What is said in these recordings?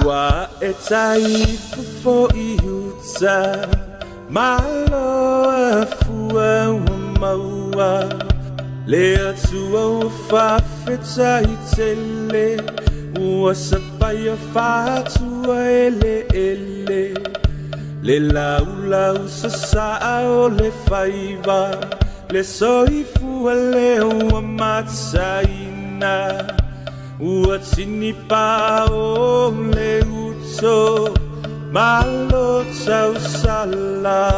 Ua e tai fofo i uta, Malo a fua ua maua, Le Atua ua faafetai tele, Ua sapaia faatua eleele, Le laulau sasaa o le faiva, Le soifua lea ua mataina, Ua tinipa o le uto, Malo tausala.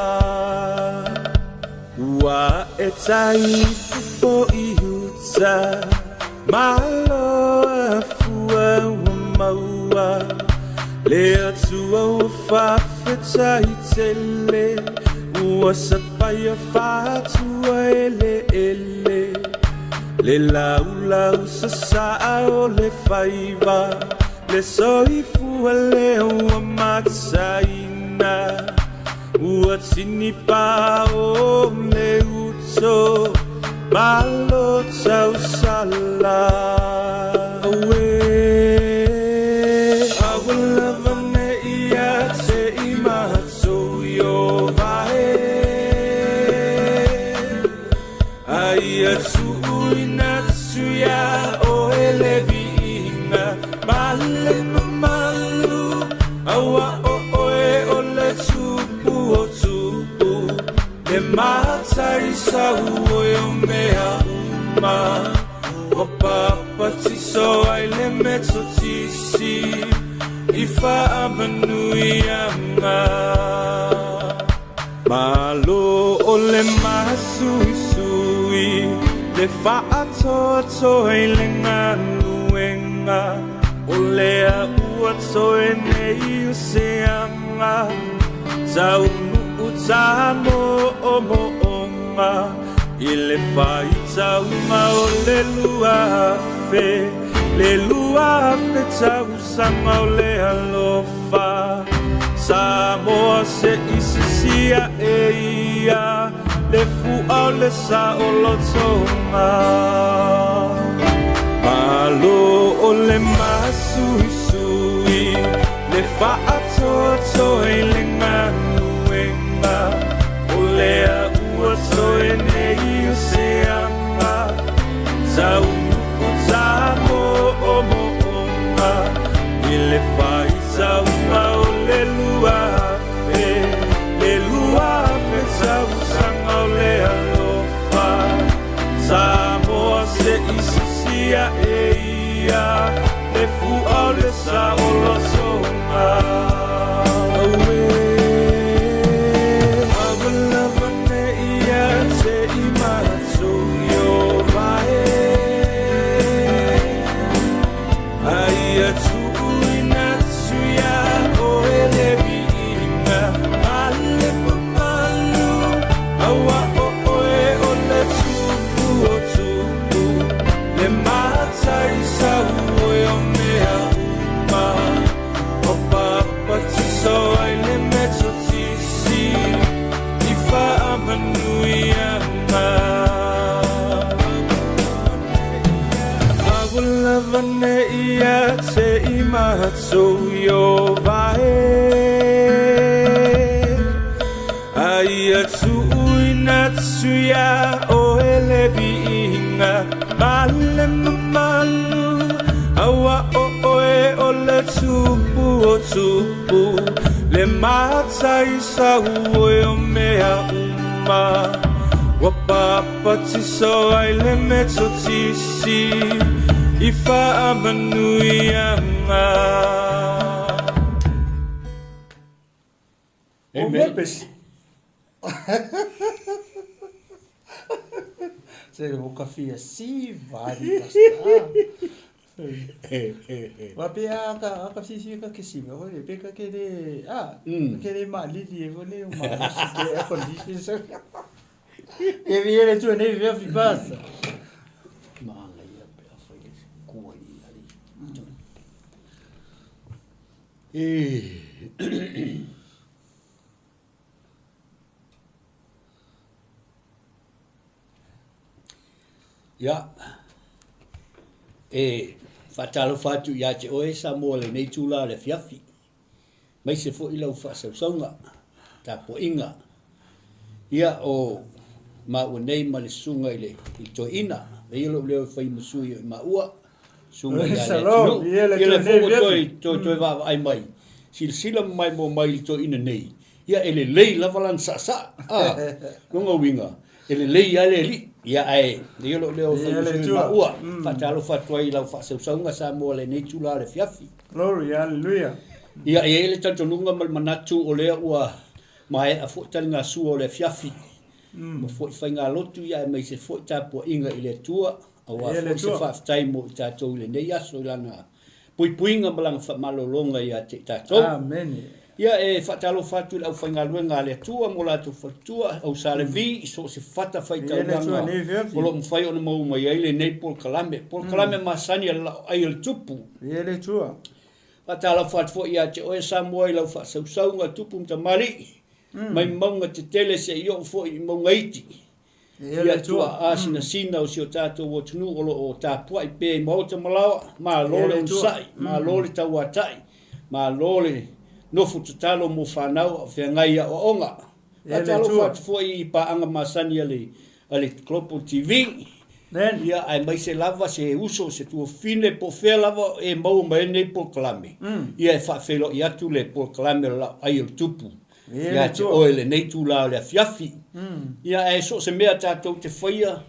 Ua e tai fofo i uta, Malo a fua ua maua, Le Atua ua faafetai tele, Ua sapaia faatua eleele, Le laulau sasaa o le faiva, Le soifua lea ua mataina, Ua tinipa o le uto, Malo tausala. Auē, aua lava ne i ia te i matou Ieova e, A ia tuuina atu iā oe le viiga ma le mamalu, Aua o oe o le Tupu o tupu, Le Matai sau oe o mea uma, Ua papatiso ai le Metotisi i faamanuiaga. Malo o le masuisui, le faatoatoa i le galuega, O lea ua toe nei o se aga, Taunuu tamoomooga, I le faitauga o le 2000, Le 2000 tausaga o le alofa, Samoa se i sisi ae ia, Le fua o le saolotoga. Malo o le masuisui, Le faatoatoa i le galuega, O lea ua toe nei o se aga, Taunuu tamoomooga, I le faitauga o le 2000, Le 2000 tausaga o le alofa, Samoa se i sisi ae ia, Le fua o le saolotoga. Auē, aua lava ne i ia te i matou Ieova e, A ia tuuina atu iā oe le viiga ma le mamalu, Aua o oe o le Tupu o tupu, Le Matai sau oe o mea uma, Ua papatiso ai le Metotisi i faamanuiaga. Aua lava ne i ia te i matou Ieova e, A ia tuuina atu iā oe le viiga ma le mamalu, Aua o oe o le Tupu o tupu, Le Matai sau oe o mea uma, Ua papatiso ai le Metotisi i faamanuiaga. O mepesi. Se o ka fia si vari basta. Wa pe a ka a ka fifi ka ke sima ho le pe ka ke le a ke le ma lili e le o ma si ke air condition so. E vi ele tu ne vi fi passa. Ma ngai ia pe a fai le kua i ali. E Ia, e faatalofa atu ia te oe Samoa i lenei itula o le afiafi, aemaise foi lau faasausauga, tapuaiga. Ia, o maua nei ma le susuga i le toeaina, avea ia lou leo e fai ma sui o i maua, susuga ia Shalom, Leatinuu. ia le Ia, lea foi nei ua toe, afiafi. toe, toe vaavaai mai, silasila ma maimoa mai i le toeaina nei, ia e lelei lava lana saasaa. A, lona uiga, E lelei lava le alii, ia ae ia lou leo Ia le fai Atua. maua. Faatalofa atu ai i lau faasausauga Samoa lenei itula o le afiafi. Glory, hallelujah. Ia, e i ai le talitonuga ma le manatu o lea ua maea foi taligasua o le afiafi, ma foi faigalotu ia aemaise foi tapuaiga i le Atua, aua Ia le foi se Atua. faafetai mo i tatou i lenei aso i lana puipuiga ma lana faamalologa ia te i tatou. Amene. Ia, e faatalofa atu i le aufaigaluega a le Atua ma o latou faletua, au Sa Levi, i so o se fata faitaulaga o lo o mafai ona maua mai ai lenei polokalame, polokalame masani a le laoai o le Tupu. Faatalofa atu foi ia te oe Samoa i lau faasausauga, tupu ma tamalii, mai mauga tetele seia oo foi i mauga iti. Ia tuaasinasina o si o tatou atunuu o lo o tapuai pea i maota ma laoa, malo le onosai, malo le tauatai, malo le nofo tatalo mo fanau a o feagai i aoaoga. Faatalofa atu foi i paaga masani a le a le Global TV, ia aemaise lava se uso, se tuafafine po o fea lava e maua mai ai lenei polokalame, ia e faafeiloai atu le polokalame o le Laoai o le Tupu. Ia te oe lenei itula o le afiafi. Ia ae so o se mea tatou te faia,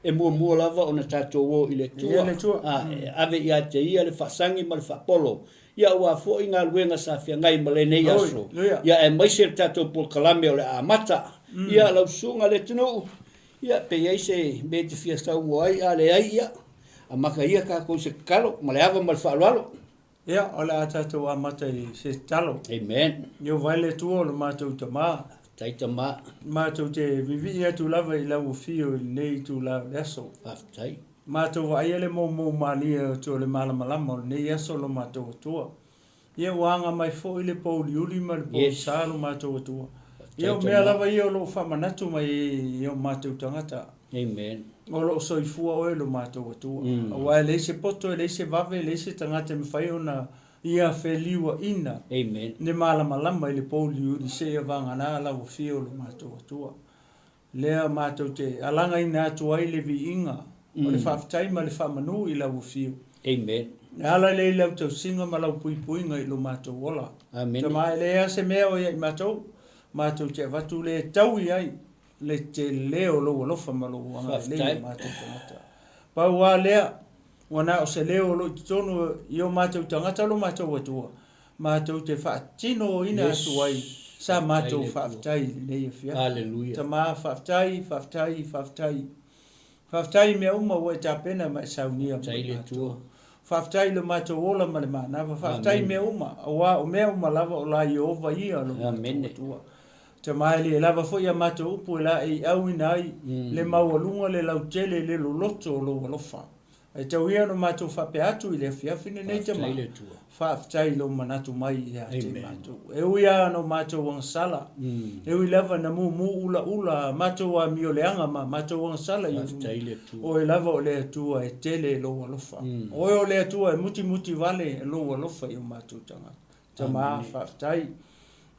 e muamua lava ona tatou o i le Atua, a e ave ia te Ia le faasagi ma le faapolo, ia aua foi galuega sa feagai ma lenei aso, ia aemaise le tatou polokalame o le a amata. Ia lau susuga le atunuu, ia pe i ai se mea e te fia saunoa ai, a leai, ia amata ia tatou i se tatalo ma le ava ma le faaaloalo. Ia, o le a tatou amata i se tatalo. Amen. Ieova e le Atua o lo matou Tama. Faafetai Tama. Matou te vivii atu lava i lau afio i lenei itula o le aso. Faafetai. Matou vaaia le moumou malie o Atua le malamalama o lenei aso lo matou Atua. Ia ua aga mai foi le pouliuli ma le poulisa lo matou Atua. Ia o mea lava ia o lo o faamanatu mai i o matou tagata. Amen. O lo o soifua oe lo matou Atua. Aua e leai se poto, e leai se vave, e leai se tagata e mafai ona ia feliuaina Amen. le malamalama i le pouliuli seia vagana lau afio lo matou Atua. Lea matou te alagaina atu ai le viiga o le faafetai ma le faamanu i lau afio. Amen. E ala lea i lau tausiga ma lau puipuiga i lo matou ola. Amene. Tama, e leai lava se mea o ia i matou, matou te avatu le taui ai le tele o lou alofa ma lou agalelei i o matou tagata. Pau lava lea, ua na o se leo o lo o i totonu i o matou tagata lo matou Atua, matou te faatinoina atu ai sa matou faafetai i lenei afiafi. Tama, faafetai, faafetai, faafetai. Faafetai i mea uma ua e tapena ma e saunia mo i matou. Faafetai i lo matou ola ma le manava. Faafetai i mea uma, aua o mea uma lava o la Ieova ia lo matou Atua. Tama e le lava foi a matou upu e laeiauina ai le maualuga, le lautele, le loloto o lou alofa. Ae tau ia ona matou faapea atu i le afiafi lenei tama, faafetai i lou manatu mai ia te matou. E ui lava ona o matou agasala, e ui lava ina mumu ulaula a matou amio leaga ma matou agasala i ou luma, Oe lava o le Atua e tele lou alofa. Oe o le Atua e mutimuti vale lou alofa i o matou tagata. Tama, faafetai.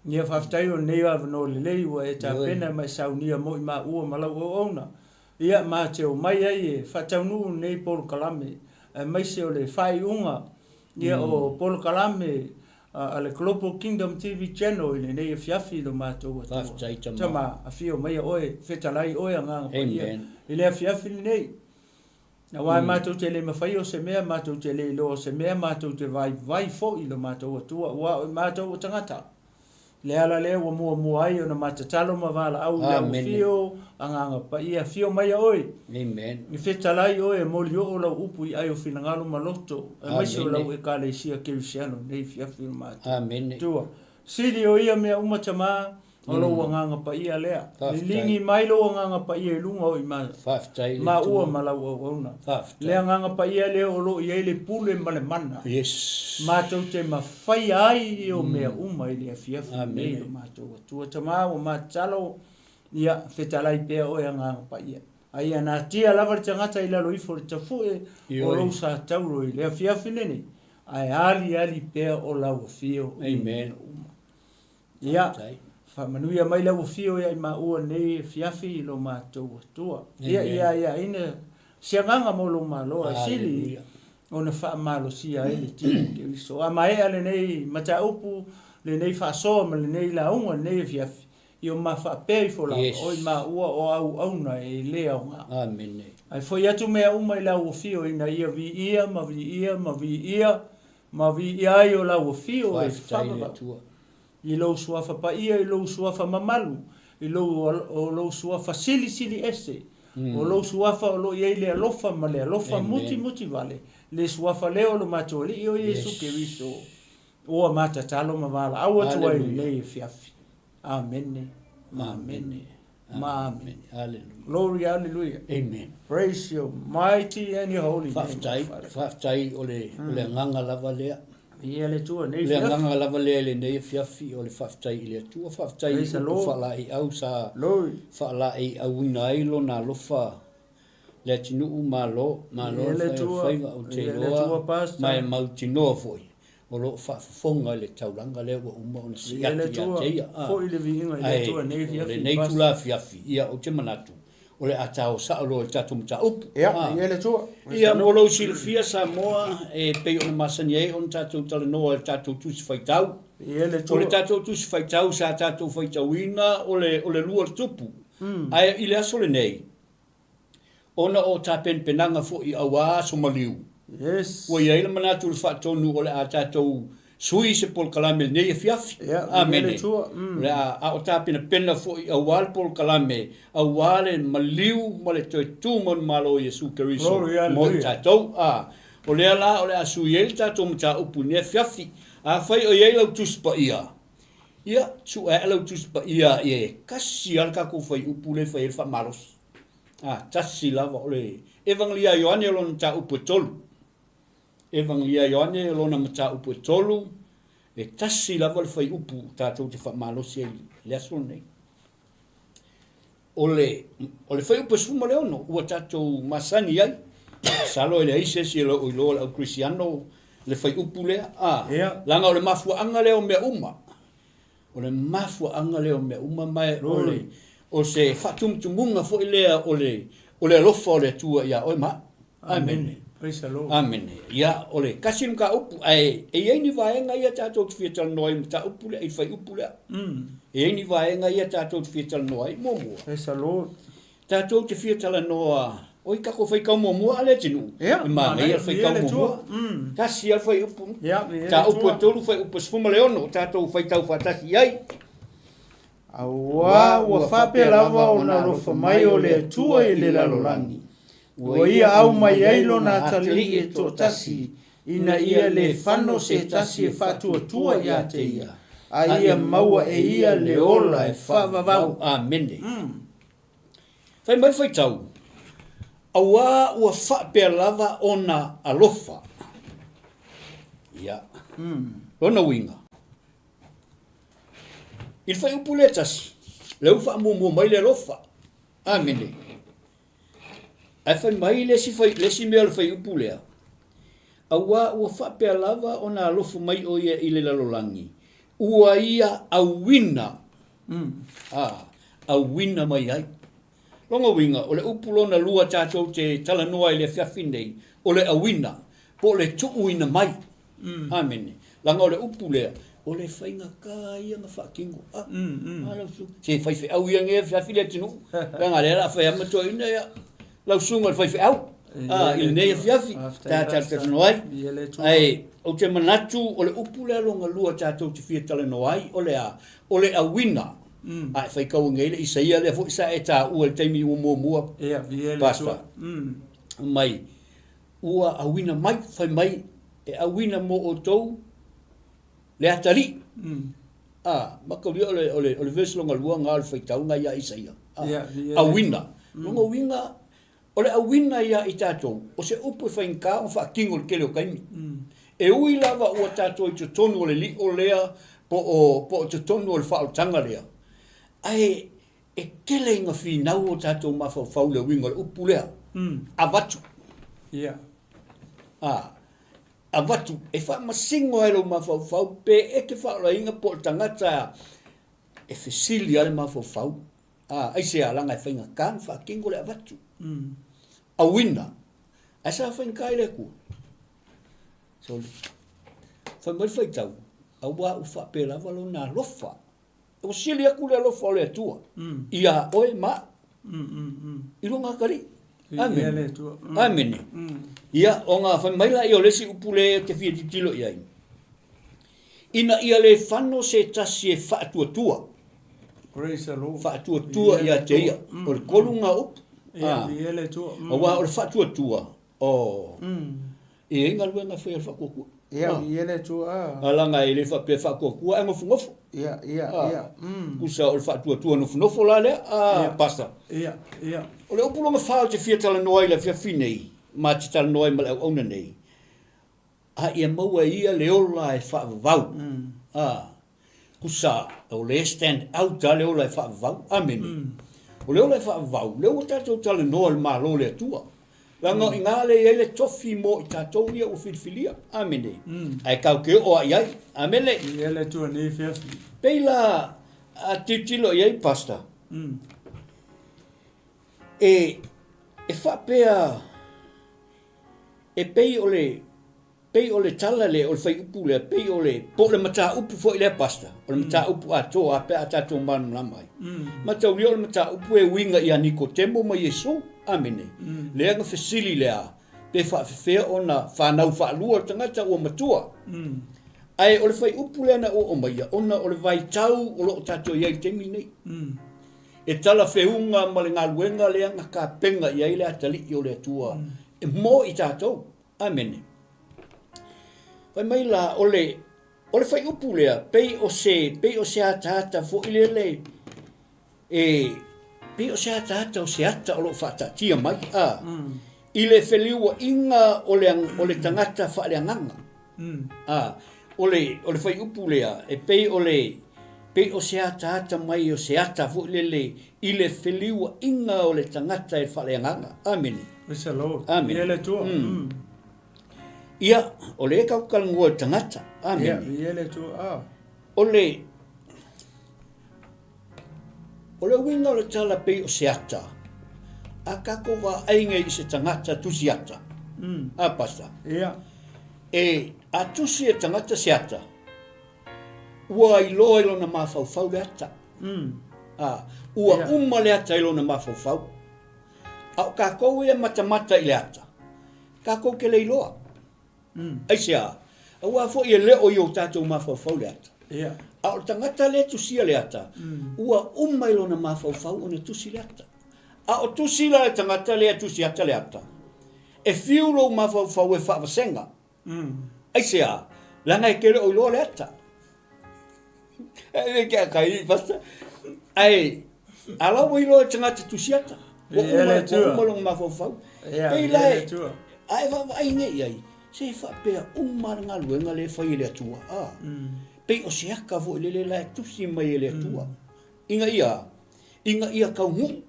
Ia faafetai o lenei avanoa lelei ua e tapena ma e saunia mo i maua ma lau auauna. Ia, ma te omai ai e faataunuu lenei polokalame, aemaise o le faaiuga ia o polokalame a le Global Kingdom TV Channel i lenei afiafi i lo matou Atua. Faafetai tama. Tama, afio maia oe, fetalai oe Agaga Paia Amen. i le afiafi lenei. Aua e matou te le mafaia o se mea, matou te le iloa o se mea, matou te vaivai foi i lo matou Atua, aua o i matou o tagata. Le ala lea ua muamua ai ona ma tatalo ma valaau i lau afio, Agaga Paia, afio maia oe. Amen. I fetalai oe e molioo lau upu i ai o finagalo ma loto, aemaise o lau Ekalesia Kerisiano nei afiafi o matou. Amene. Tua. Sili o ia mea uma tama, O lou Agaga Paia lea. Liligi mai lou Agaga Paia i luga o i maua ma lau auauna. Le Agaga Paia lea o lo o i ai le pule ma le mana. Matou te mafaia ai i o mea uma i le afiafi lenei lo matou Atua. Tama ua matatalo, ia fetalai pea oe Agaga Paia. A ia natia lava le tagata i lalo ifo o le tafue o lou sa tauro i le afiafi lenei, ae aliali pea o lau afio i mea uma. Ia, faamanuia mai lau afio ia i maua lenei afiafi i lo matou Atua. Ia, ia aiaina se agaga mo lou Malo ae sili ona faamalosia ai le tino o Keriso. A maea lenei mataupu, lenei faasoa ma lenei lauga i lenei afiafi, Ia ma faapea ifo lava, Yes. o i maua o auauna e le aoga. Amene. Ae foi atu mea uma i lau afio ina ia viia ma viia ma viia ma viia ai o lau afio e Faafetai i le faavavau. Atua. I lou suafa paia, i lou suafa mamalu, i lou, o lou suafa silisili ese, o lou suafa o lo o i ai le alofa ma le alofa Amen. mutimutivale, le suafa lea o lo matou Alii o Iesu Yes. Keriso, ua ma tatalo ma valaau atu ai i Hallelujah. lenei afiafi. Amene, ma amene, ma amene. Hallelujah. Glory, hallelujah. Amen. Praise your mighty and your holy name. Faafetai, Father. faafetai o le, o le agaga lava lea. Ia le Atua nei Le afiafi. agaga lava lea i lenei afiafi o le faafetai i le Atua, faafetai i Praise the upu Lord. faalaeiau sa Glory. faalaeiauina ai lona alofa le atunuu, malo, malo Ia le le fai o le Atua. faiva, ou te Ia le iloa Atua, Pastor. ma e mautinoa foi o lo o faafofoga i le taulaga lea ua uma ona sii Ia le atu ia Atua, te ia. A, foi le viiga i le ae Atua nei o afiafi, lenei Pastor. itula afiafi, ia ou te manatu o le a tao sao loa i le tatou mataupu. Ia, A, ia le Atua. ia, mo lou silafia Samoa, e pei ona masani ai ona tatou talanoa i le tatou Tusi Faitau. Ia le O le Atua. tatou Tusi Faitau sa tatou faitauina o le, o le lua o le Tupu. Ae i le aso lenei, Ona o tapenapenaga foi auā aso maliu, Yes. ua i ai le manatu i le faatonu o le a tatou sui se polokalame i lenei afiafi. Ia, viia le Amene. Atua. O le a, a o tapenapena foi auā le polokalame, auā le maliu ma le toe tu manumalo o Iesu Keriso Glory, mo i hallelujah. tatou. A, o lea la o le a sui ai le tatou mataupu i lenei afiafi. Afai o i ai lau Tusi Paia, ia, sue ae lau Tusi Paia ia e tasi lava le tatou fuaiupu lea e fai ai le faamalosi. A, tasi lava, o le Evagelia a Ioane o lona mataupu e tolu. Evagelia a Ioane o lona mataupu e tolu, e tasi lava le fuaiupu tatou te faamalosi ai i le aso lenei. O le, o le fuaiupu e 16 ua tatou masani ai, masalo e leai se isi e le o iloa le au Kerisiano le fuaiupu lea, a, Yeah. leaga o le mafuaaga lea o mea uma. O le mafuaaga lea o mea uma, ma o le, o se faatumutumuga foi lea o le, o le alofa o le Atua iā oe ma au. Amene. Praise the Lord. Amene. Ia, o le tasi le mataupu, ae e i ai ni vaega ia tatou te fia talanoa ai i le mataupu lea, i le fuaiupu lea. E i ai ni vaega ia tatou te fia talanoa ai. Muamua. Praise the Lord. Tatou te fia talanoa, oi tatou faitau muamua a le atunuu, Ia, e manaia le faitau ia le muamua. Atua. Tasi lava le fuaiupu, Ia, ia le mataupu Atua. e tolu, fuaiupu e 16, tatou faitau faatasi i ai. Auā ua faapea lava ona alofa mai o le Atua i le lalolagi, ua Ia aumai ai Lona atalii e toatasi, ina ia le fano se tasi e faatuatua ia te Ia, a ia maua e ia le ola e faavavau. Amene. Fai mai le faitau, Auā ua faapea lava ona alofa. Ia. Lona uiga, i le fuaiupu lea e tasi, lea ua faamuamua mai le alofa. Amene. Ae fai mai le isi, fai, le isi mea o le fuaiupu lea, Auā ua faapea lava ona alofa mai o ia i le lalolagi, ua ia auina A, auina mai ai. Lona uiga, o le upu lona lua tatou te talanoa ai i le afiafi nei, o le auina, po o le tuuina mai. Amene. Leaga o le upu lea, o le faigata ia ona faatino. A, a lau susuga, se faifeau ia lenei afiafi le atunuu, leaga o lea o le a fai lava ma toeaina, ia, lau susuga i le faifeau, a, i lenei afiafi, ta talatalanoa ai. Ae ou te manatu o le upu lea lona lua tatou te fia talanoa ai, o le a? O le auina. A e faitau nei le Isaia lea foi sa e taua i le taimi ua muamua, Pastor, mai, ua auina mai, fai mai, e auina mo outou le atalii. A, mataulia o le, o le, o le verse lona lua na o le faitauga ia Isaia. A, auina. Lona uiga, O le auina ia i tatou, o se upu e faigata ona faatino i le tele o taimi. E ui lava ua tatou i totonu o le lio lea po o, po o totonu o le faaolataga lea, ae E tele ina finau o tatou mafaufau i le uiga o le upu lea, avatu. Ia. A, avatu, e faamasino ai lou mafaufau pe e te faaolaina po o le tagata e fesili lava le mafaufau. A, aisea? Leaga e faigata ona faatino le avatu. Auina, ae sa faigata ai le Atua? Sole. Fai mai le faitau, auā ua faapea lava lona alofa. Ua sili atu le alofa o le Atua iā oe ma au i lona atalii. Amene. Amene. Ia, ona fai mai laia o le isi upu lea e te fia tilotilo i ai, ina ia le fano se tasi e faatuatua. Praise the Lord. Faatuatua ia te ia. O le kolu na upu. Aua o le faatuatua, Oh. E i ai galuega e fai a le faatuatua. Ia, ah. Ia le Atua. Ah. Leaga e le faapea faatuatua ae nofonofo. Ia, ia, ah. ia. Tusa o le faatuatua nofonofo la lea, ah, ia. Pastor. Ia, ia. O le upu lona fa ou te fia talanoa ai i le afiafi nei, ma te talanoa ai ma le auauna nei, a ia maua e ia le ola e faavavau. Ah. Kusa, o le stand out a le ola e faavavau. Amene. O le ola e faavavau, lea ua tatou talanoa i le Malo o le Atua. Leaga o i ina lea e i ai le tofi mo i tatou ia ua filifilia. Amene. Ae tatou te oo lava i ai. Amene. Viia le Atua nei afiafi. Pei la a tilotilo i ai Pastor, e, e faapea, e pei o le, Pei o le tala lea, o le fuaiupu lea, pei o le, po o le mataupu foi lea Pastor, o le mataupu atoa lava pe a tatou malamalama ai. Mataulia o le mataupu e uiga ia Nikotemo ma Iesu. Amene. Lea na fesili lea, pe faafefea ona fanau faalua le tagata ua matua. Ae o le fuaiupu lea na oo maia, ona o le vaitau o lo o tatou i ai i le taimi lenei. E talafeuga ma le galuega lea na tapena i ai le atalii o le Atua mo i tatou. Amene. Fai mai la, o le, o le fuaiupu lea, pei o se, pei o se ataata foi lele, e, pei o se ataata o se ata o lo o faataatia mai, a, mm. i le feliuaiga o le, o le tagata faaleagaga. Mm. A, o le, o le fuaiupu lea, e pei o le, pei o se ataata mai o se ata foi lele i le feliuaiga o le tagata e faaleagaga. Amene. Praise the Lord. Amene. Ia le Atua. Mm. Ia, o lea tatou talanoa i le tagata. Amene. Ia, ia le Atua. Ah. O le, o le uiga o le tala pei o se ata, a tatou vaai nei i se tagata tusi ata. A, Pastor? Ia. E, a tusi e tagata se ata, Ua iloa i lona mafaufau le ata. A, ua uma le ata i lona mafaufau. A o tatou ia e matamata i le ata, tatou te le iloa. Aisea? Aua foi e le o i o tatou mafaufau le ata. A o le tagata lea e tusia le ata, ua uma i lona mafaufau ona tusi le ata. A o tusi la e tagata lea e tusi ata le ata, e fiu lou mafaufau e faavasega. Aisea? Leaga e te le o iloa le ata. E le ke akai pasta. Ae a la ua iloa e tagata tusi ata. Ua uma, ua uma lona mafaufau. Pei la e, a e vaavaai nei i ai, se e faapea uma le galuega lea e fai e le Atua. A, pei o se aka foi lele la e tusi mai e le Atua. Ina ia, ina ia taunuu.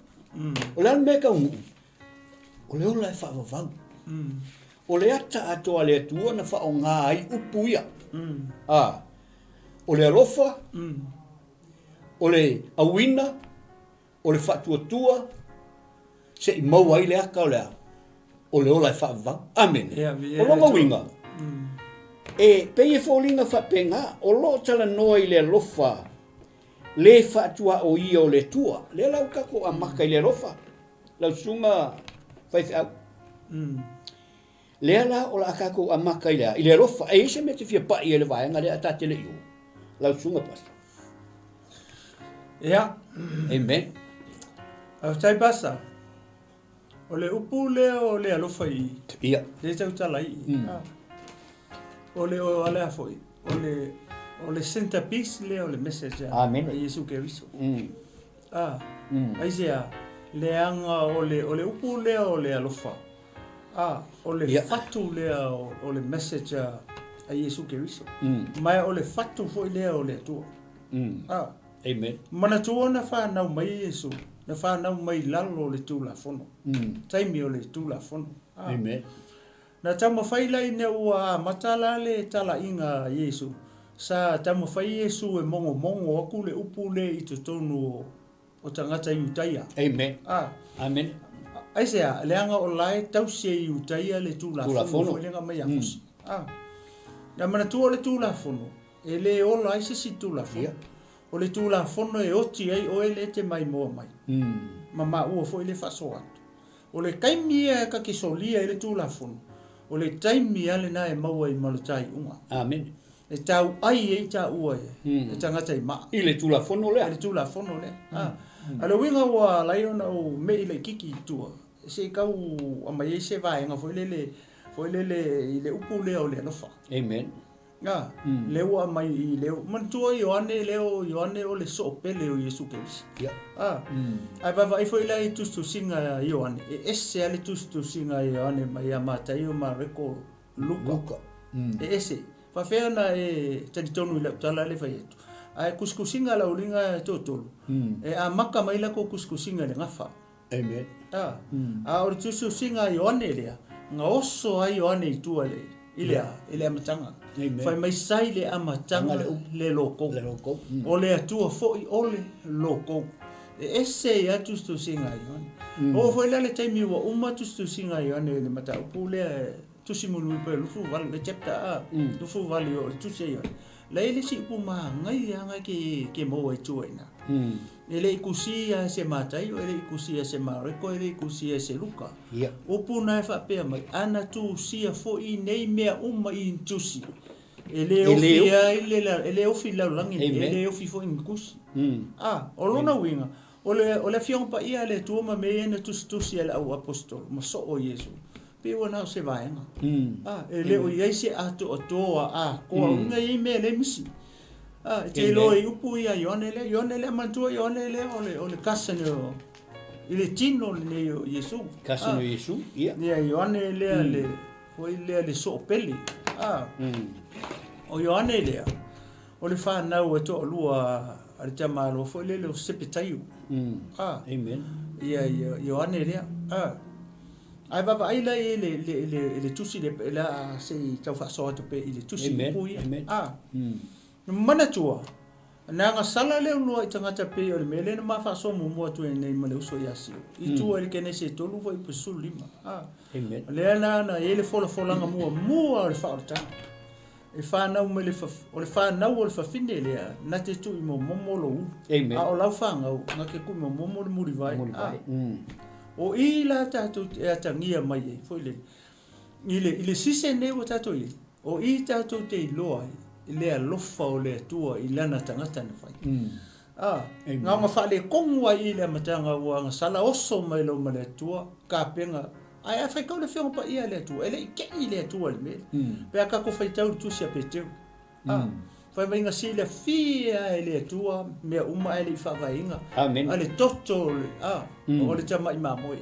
O le a le mea e taunuu? O le ola e faavavau. O le ata atoa a le Atua na faaaoga ai upu ia. A, o le alofa, o le auina, o le faatuatua, se i maua ai le ata o le a? O le ola e faavavau. Amene. O lona uiga, e pei e foliga faapena, o lo o talanoa i le alofa le faatuaoia o le Atua. Lea la ua tatou amata i le alofa. Lau susuga faifeau. Lea la o le a tatou amata i le a? I le alofa. E i ai se mea e te fia pai ai i le vaega lea ae ta te le i o? Lau susuga Pastor. Ia. Amen. Faafetai Pastor. O le upu lea o le alofa i Ia. Lea tau tala i. O le o alea foi. O le o le centerpiece lea o le message a Amen. a Iesu Keriso. A, aisea, leaga o le, o le upu lea o le alofa, a, o le fatu lea o, o le message a, a Iesu Keriso. Ma o le fatu foi lea o le Atua. A. Amen. Manatua na fanau mai Iesu, na fanau mai i lalo o le Tulafono. Taimi o le Tulafono. Amen. Na taumafai la ina ua amata la le talaiga a Iesu, sa taumafai Iesu e mogomogo aku le upu le i totonu o o tagata Iutaia. Amen. A. Amen. Aisea, leaga o la e tausi e Iutaia le Tulafono foi lea na aumai ia Mose. A. Na manatua o le Tulafono, e le ola ai se isi Tulafono. O le Tulafono e oti ai oe lea e te maimoa mai. Ma maua foi le faasoa atu. O le taimi ia e ta te solia ai le Tulafono, o le taimi lava lena e maua ai ma le taaiuga. Amene. E tauai ai taua e tagata i maa. I le Tulafono lea. I le Tulafono lea. A o le uiga ua ala ai ona ou mei laitiiti i tua, se i tau aumai ai se vaega foi lele, foi lele i le upu lea o le alofa. Amen. A, lea ua aumai i le, manatua Ioane lea o Ioane o le soopele o Iesu Keriso. Ia. A, ae vaavaai foi la i tusitusiga a Ioane, e ese lava le tusitusiga a Ioane mai ia Mataio, Mareko, Luka. Luka. E ese. Faafefea ona e talitonu i lau tala lea e fai atu? Ae kusikusiga a le auliga e toatolu, e amata mai latou kusikusiga i le gafa. Amen. A, a o le tusitusiga a Ioane lea, na oso ai Ioane i tua i le, i le a? I le amataga. Amen. Fai mai sa i le amataga le loko. Le loko. O le Atua foi o le loko. E ese ai lava tusitusiga a Ioane. Oo foi la le taimi ua uma tusitusiga a Ioane i le mataupu lea e tusi mulimuli pei o le 28, le chapter a, 28 o le tusi a Ioane. La e i ai le isi upu manaia lava ke, ke maua i tua i ina. E le i kusia e se Mataio, e le i kusia e se Mareko, e le i kusia e se Luka. Upu na e faapea mai, ana tusia foi nei mea uma i ni tusi. E le ofi ai le, e le ofi i le lalolagi nei, e le ofi foi i ni tusi. A, o lona uiga, o le, o le Afioga Paia a le Atua ma mea ia na tusitusi e le au aposetolo ma soo Iesu, pei ua na o se vaega. A, e le o i ai se atoatoa atoa, uiga e i ai mea e le misi. A, e te iloa i upu ia Ioane lea, Ioane lea, manatua Ioane lea o le, o le cousin o, i le tino lenei o Iesu. Cousin o Iesu, ia. Ia, Ioane lea le, foi lea le soopele. A, o Ioane lea, o le fanau e toalua a le tamaloa foi lele o Sepetaio. A, Amen. Ia, ia, Ioane lea. A, ae vaavaai la i le, le, le, le tusi le, le a se i tau faasoa atu pea i le tusi Amen. upu ia. Amen. A, manatua, na agasala le uluai tagata pei o le mea lea na ma faasoa muamua atu ai nei ma le uso ia Sio. I tua i le Kenese e 3 foi pe 15. A, Amen. lea la na i ai le folafolaga muamua o le faaolataga. E fanau mai le o le fanau o le fafine lea, na te tuuimomomo lou ulu. Amen. A o lau fanau, na te tuuimomomo le mulivai. Mulivai. O i la tatou e atagia mai ai, foi lele, i le, i le season nei ua tatou i ai, o i tatou te iloa ai le alofa o le Atua i lana tagata na fai. A, na ona faaletonu ai i le amataga ua agasala oso mai loma le Atua, kapena, ae a faitau le Afioga Paia a le Atua, e le i tei le Atua i le mea lea. Pe a tatou faitau i le tusi a Peteru, a, fai mai na silafia e le Atua mea uma ae le i faavaeina Amen. a le toto o le, a, o le tamai mamoe.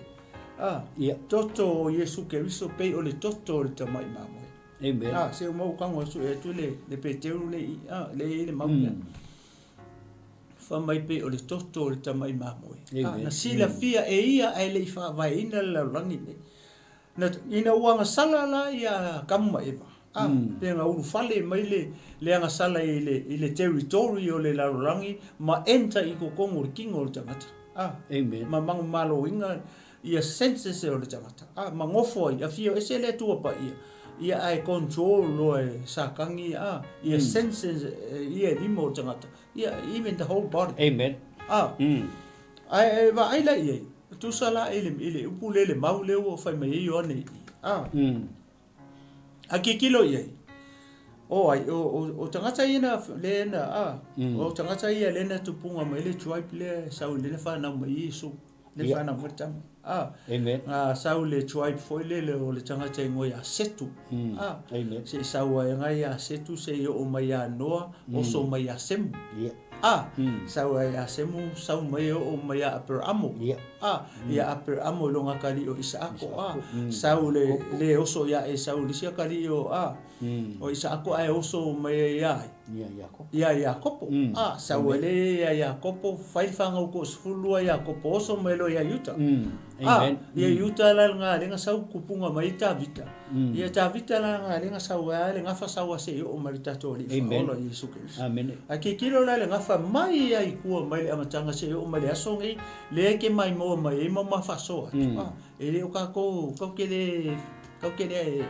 A, toto o Iesu Keriso pei o le toto o le tamai mamoe. Amen. A, se uma ua tago atu e atu le, le Peteru le i, a, le i le mau lea. Fai mai pei o le toto o le tamai mamoe. A, na silafia e ia ae le i faavaeina le lalolagi lenei. Na, ina ua agasala la ia Atamu ma Eva, a, pe na ulufale mai le, le agasala i le, i le territory o le lalolagi ma enter i totonu o le tino o le tagata. A, Amen. ma manumaloina ia senses o le tagata. A, ma nofo ai, afio ese le Atua Paia, ia ae control loa e Satani, a, ia senses ia e lima o le tagata. Ia, even the whole body. Amen. A, ae e vaai la i ai, tusa la i le, i le upu lea le mau lea ua fai mai ai Ioane i i. A, a tilotilo i ai, o ai, o, o, o tagata ia na, lea na, a, o tagata ia lea na tupuga mai le tribe lea e sau lea na fanau mai ai Iesu. Le fanau mai le tama. A, Amen. na sau le tribe foi lele o le tagata e igoa ia Setu. A, Amen. se i sau ai ngai ia Setu se i oo mai ia Noa, oso mai ia Semu. A, sau ai ia Semu, sau mai e oo mai ia Aperaamo. A, ia Aperaamo i loga akalii o Isaako. A, sau le, le oso ia Esau i le isi akalii o, a, o Isaako ae oso mai ai ia ai? Ia Iakopo. A, sau ai lea ia Iakopo, fai le fanau toasefululua ia Iakopo, oso mai loa ia Iuta. A, ia Iuta la lena lea na sau tupuga mai ai Tavita. Ia Tavita la lena lea na sau ai le gafa sau lava seia oo mai i le tatou Alii Faaola Iesu Keriso. Ae tilotilo la i le gafa mai lava i tua mai le amataga seia oo mai i le aso lenei, lea e te maimoa mai ai ma ma faasoa atu. A, e le o tatou, tatou te le, tatou te le,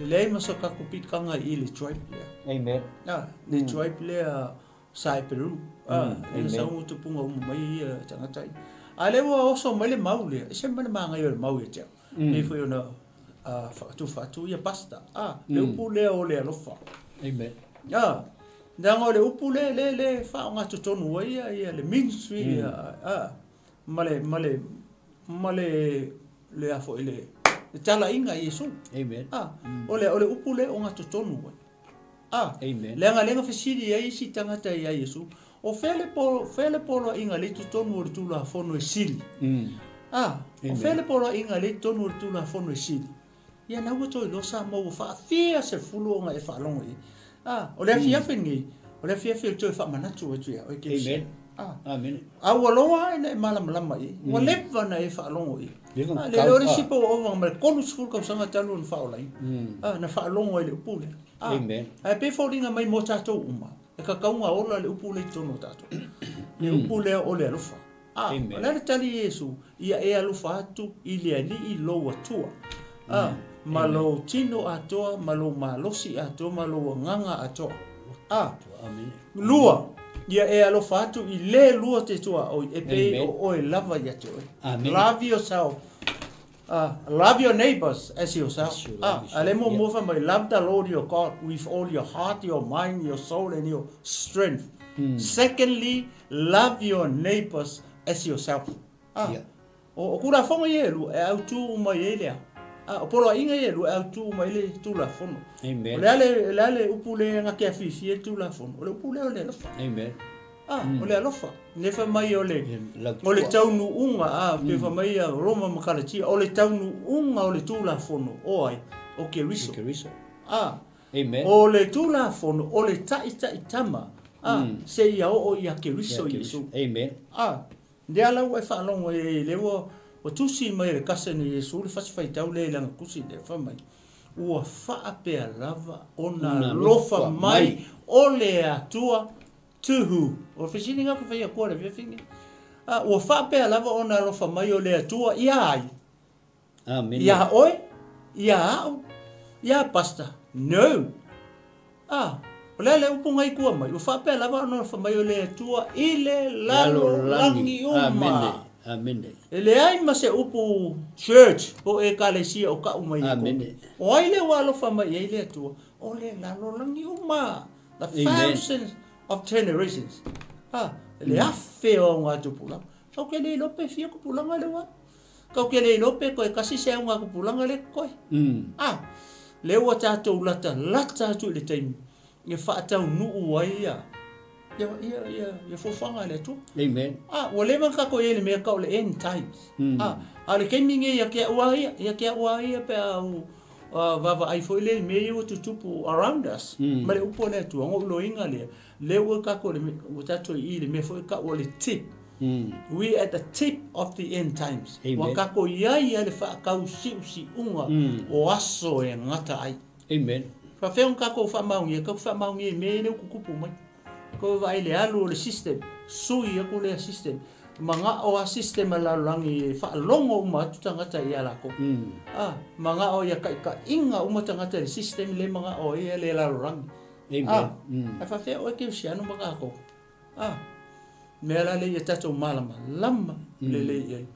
leai ma so tatou pitaga i le tribe lea. Amen. A, le tribe lea sa i Peru. A, lea sa uma tupuga uma mai ia tagata ia. A lea ua oso mai le mau lea, e ese mai le manaia o le mau ia te au. Pei foi ona tufa atu ia pastor. A, le upu lea o le alofa. Amen. A, leaga o le upu lea, lea, lea e faaaogatotonu ai ia, ia le ministry, a, ma le, ma le, ma le, le a foi le, le talaiga a Iesu. Amen. A, o le, o le upu lea e ogatotonu ai. A, Amen. leaga lea na fesili ai isi tagata ia Iesu, o fea le po, fea le poloaiga lea i totonu o le Tulafono e sili? A, o fea le poloaiga lea i totonu o le Tulafono e sili? Ia na ua toe iloa Samoa ua faafia sefulu ona e faalogo i ai. A, o le afiafi lenei, o le afiafi o le toe faamanatu atu ia oe Kerisiano. Amen. A, Amen. a ua loa ina e malamalama i ai. Ua leva ona e faalogo i ai. Leva ona A, le o le tau, isi po ua ova ma le 30 tausaga talu ona faaolaina. A, na faalogo ai i le upu lea. A, Amen. ae pei e foliga mai mo tatou uma, e tatau ona ola le upu lea i totonu o tatou. Le upu lea o le alofa. A, Amen. o le a le tali a Iesu? Ia e alofa atu i le Alii lou Atua, a, ma lou tino atoa, ma lou malosi atoa, ma lou agaga atoa. A, Amen. lua, ia e alofa atu i le lua te tuaoi, e pei Amen. o oe lava ia te oe. Amen. Love yourself. Love your neighbors as yourself. As you love A, a le yourself. muamua fai mai, love the Lord your God with all your heart, your mind, your soul and your strength. Secondly, love your neighbors as yourself. A, o, o Tulafono ia e lua e autū uma i ai le a? A, o poloaiga ia e lua e autū uma i ai le Tulafono. Amen. O le a le, le a le upu lea e gateafiafia ai le Tulafono? O le upu lea o le alofa. Amen. A, o le alofa. Lea fai mai o le, Lautua. o le taunuuga, a, pei fai mai ia Roma ma Kalatia, o le taunuuga o le Tulafono, o ai? O Keriso. Keriso. A, Amen. o le Tulafono, o le taitaitama, a, seia oo ia Keriso Iesu. Amen. A, lea la ua e faalogo ai, lea ua, ua tusi mai e le cousin o Iesu le fasi faitau lea i lana tusi lea, fai mai, ua faapea lava ona alofa mai o le Atua To who? O le fesili lena ou te fai atua i le afiafi lenei. A, ua faapea lava ona alofa mai o le Atua iā ai? Amene. Iā oe? Iā a'u? Iā Pastor? No! A, o le a le upu ngai tua mai? Ua faapea lava ona alofa mai o le Atua i le lalolagi uma. Amene. Amene. E leai ma se upu church po o ekalesia o ka'u mai i Amene. O ai lea ua alofa mai i ai le Atua? O le lalolagi uma. The thousands of generations. Ha, le afe o augatupulaga. Kau ke le iloa pe fia tupulaga lea ua alu. Kau ke le iloa pe toe kasi se augatupulaga lea totoe. Ah, lea ua tatou latalata atu i le taimi e faataunuu ai ia ia ia ia ia fuafuaga a le Atua. Amen. Ah, ua leva ona tatou i ai i le mea tau o le end times. Ah, a o le taimi lenei ia te au lava ia, ia te au lava ia pe a ou vaavaai foi lea i mea ia ua tutupu around us, ma le upu a le Atua, ona ou iloaina lea, lea ua tatou i le, ua tatou i i i le mea foi e tau o le tip. We at the tip of the end times. Ua tatou i ai lava i le faatausiusiuga o aso e gata ai. Amen. Faafefea ona tatou faamaonia? Tatou te faamaonia i mea ia lea ua tutupu mai. Kou vaai i le alu o le system, sui atu lea system. Mana'o a system a le lalolagi e faalogo uma atu tagata ia latou. A, mana'o ia taitaiga uma tagata i le system lea mana'o ai le lalolagi. A, ae faafefea oe kerisiano ma tatou? A, mea la lea ia tatou malamalama lelei i ai.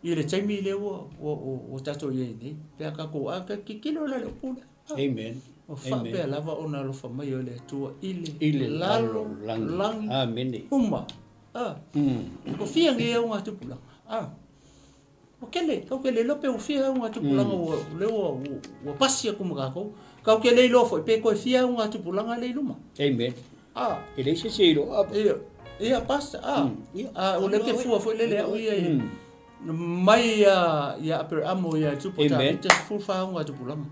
I le taimi lea ua, ua, ua, ua tatou i ai nei, pe a tatou, a, tilotilo la i le upu lea. Amen. Ua faapea lava ona alofa mai o le Atua i le, I le lalolagi lalolagi. Amene. uma. A. Ua fia nei augatupulaga. A. Ua tele, kau ke le iloa pe ua fia augatupulaga ua, lea ua, ua, ua pasi atu ma tatou. Kau ke le iloa foi pe toe fia augatupulaga lea i luma. Amen. A. E leai se isi e iloa. Ia. Ia, pastor, a. A, o lea ke fua foi lele au ia i, mai ia, ia Aperamo ia Tupu Amen. Tavita 14 o tupulaga.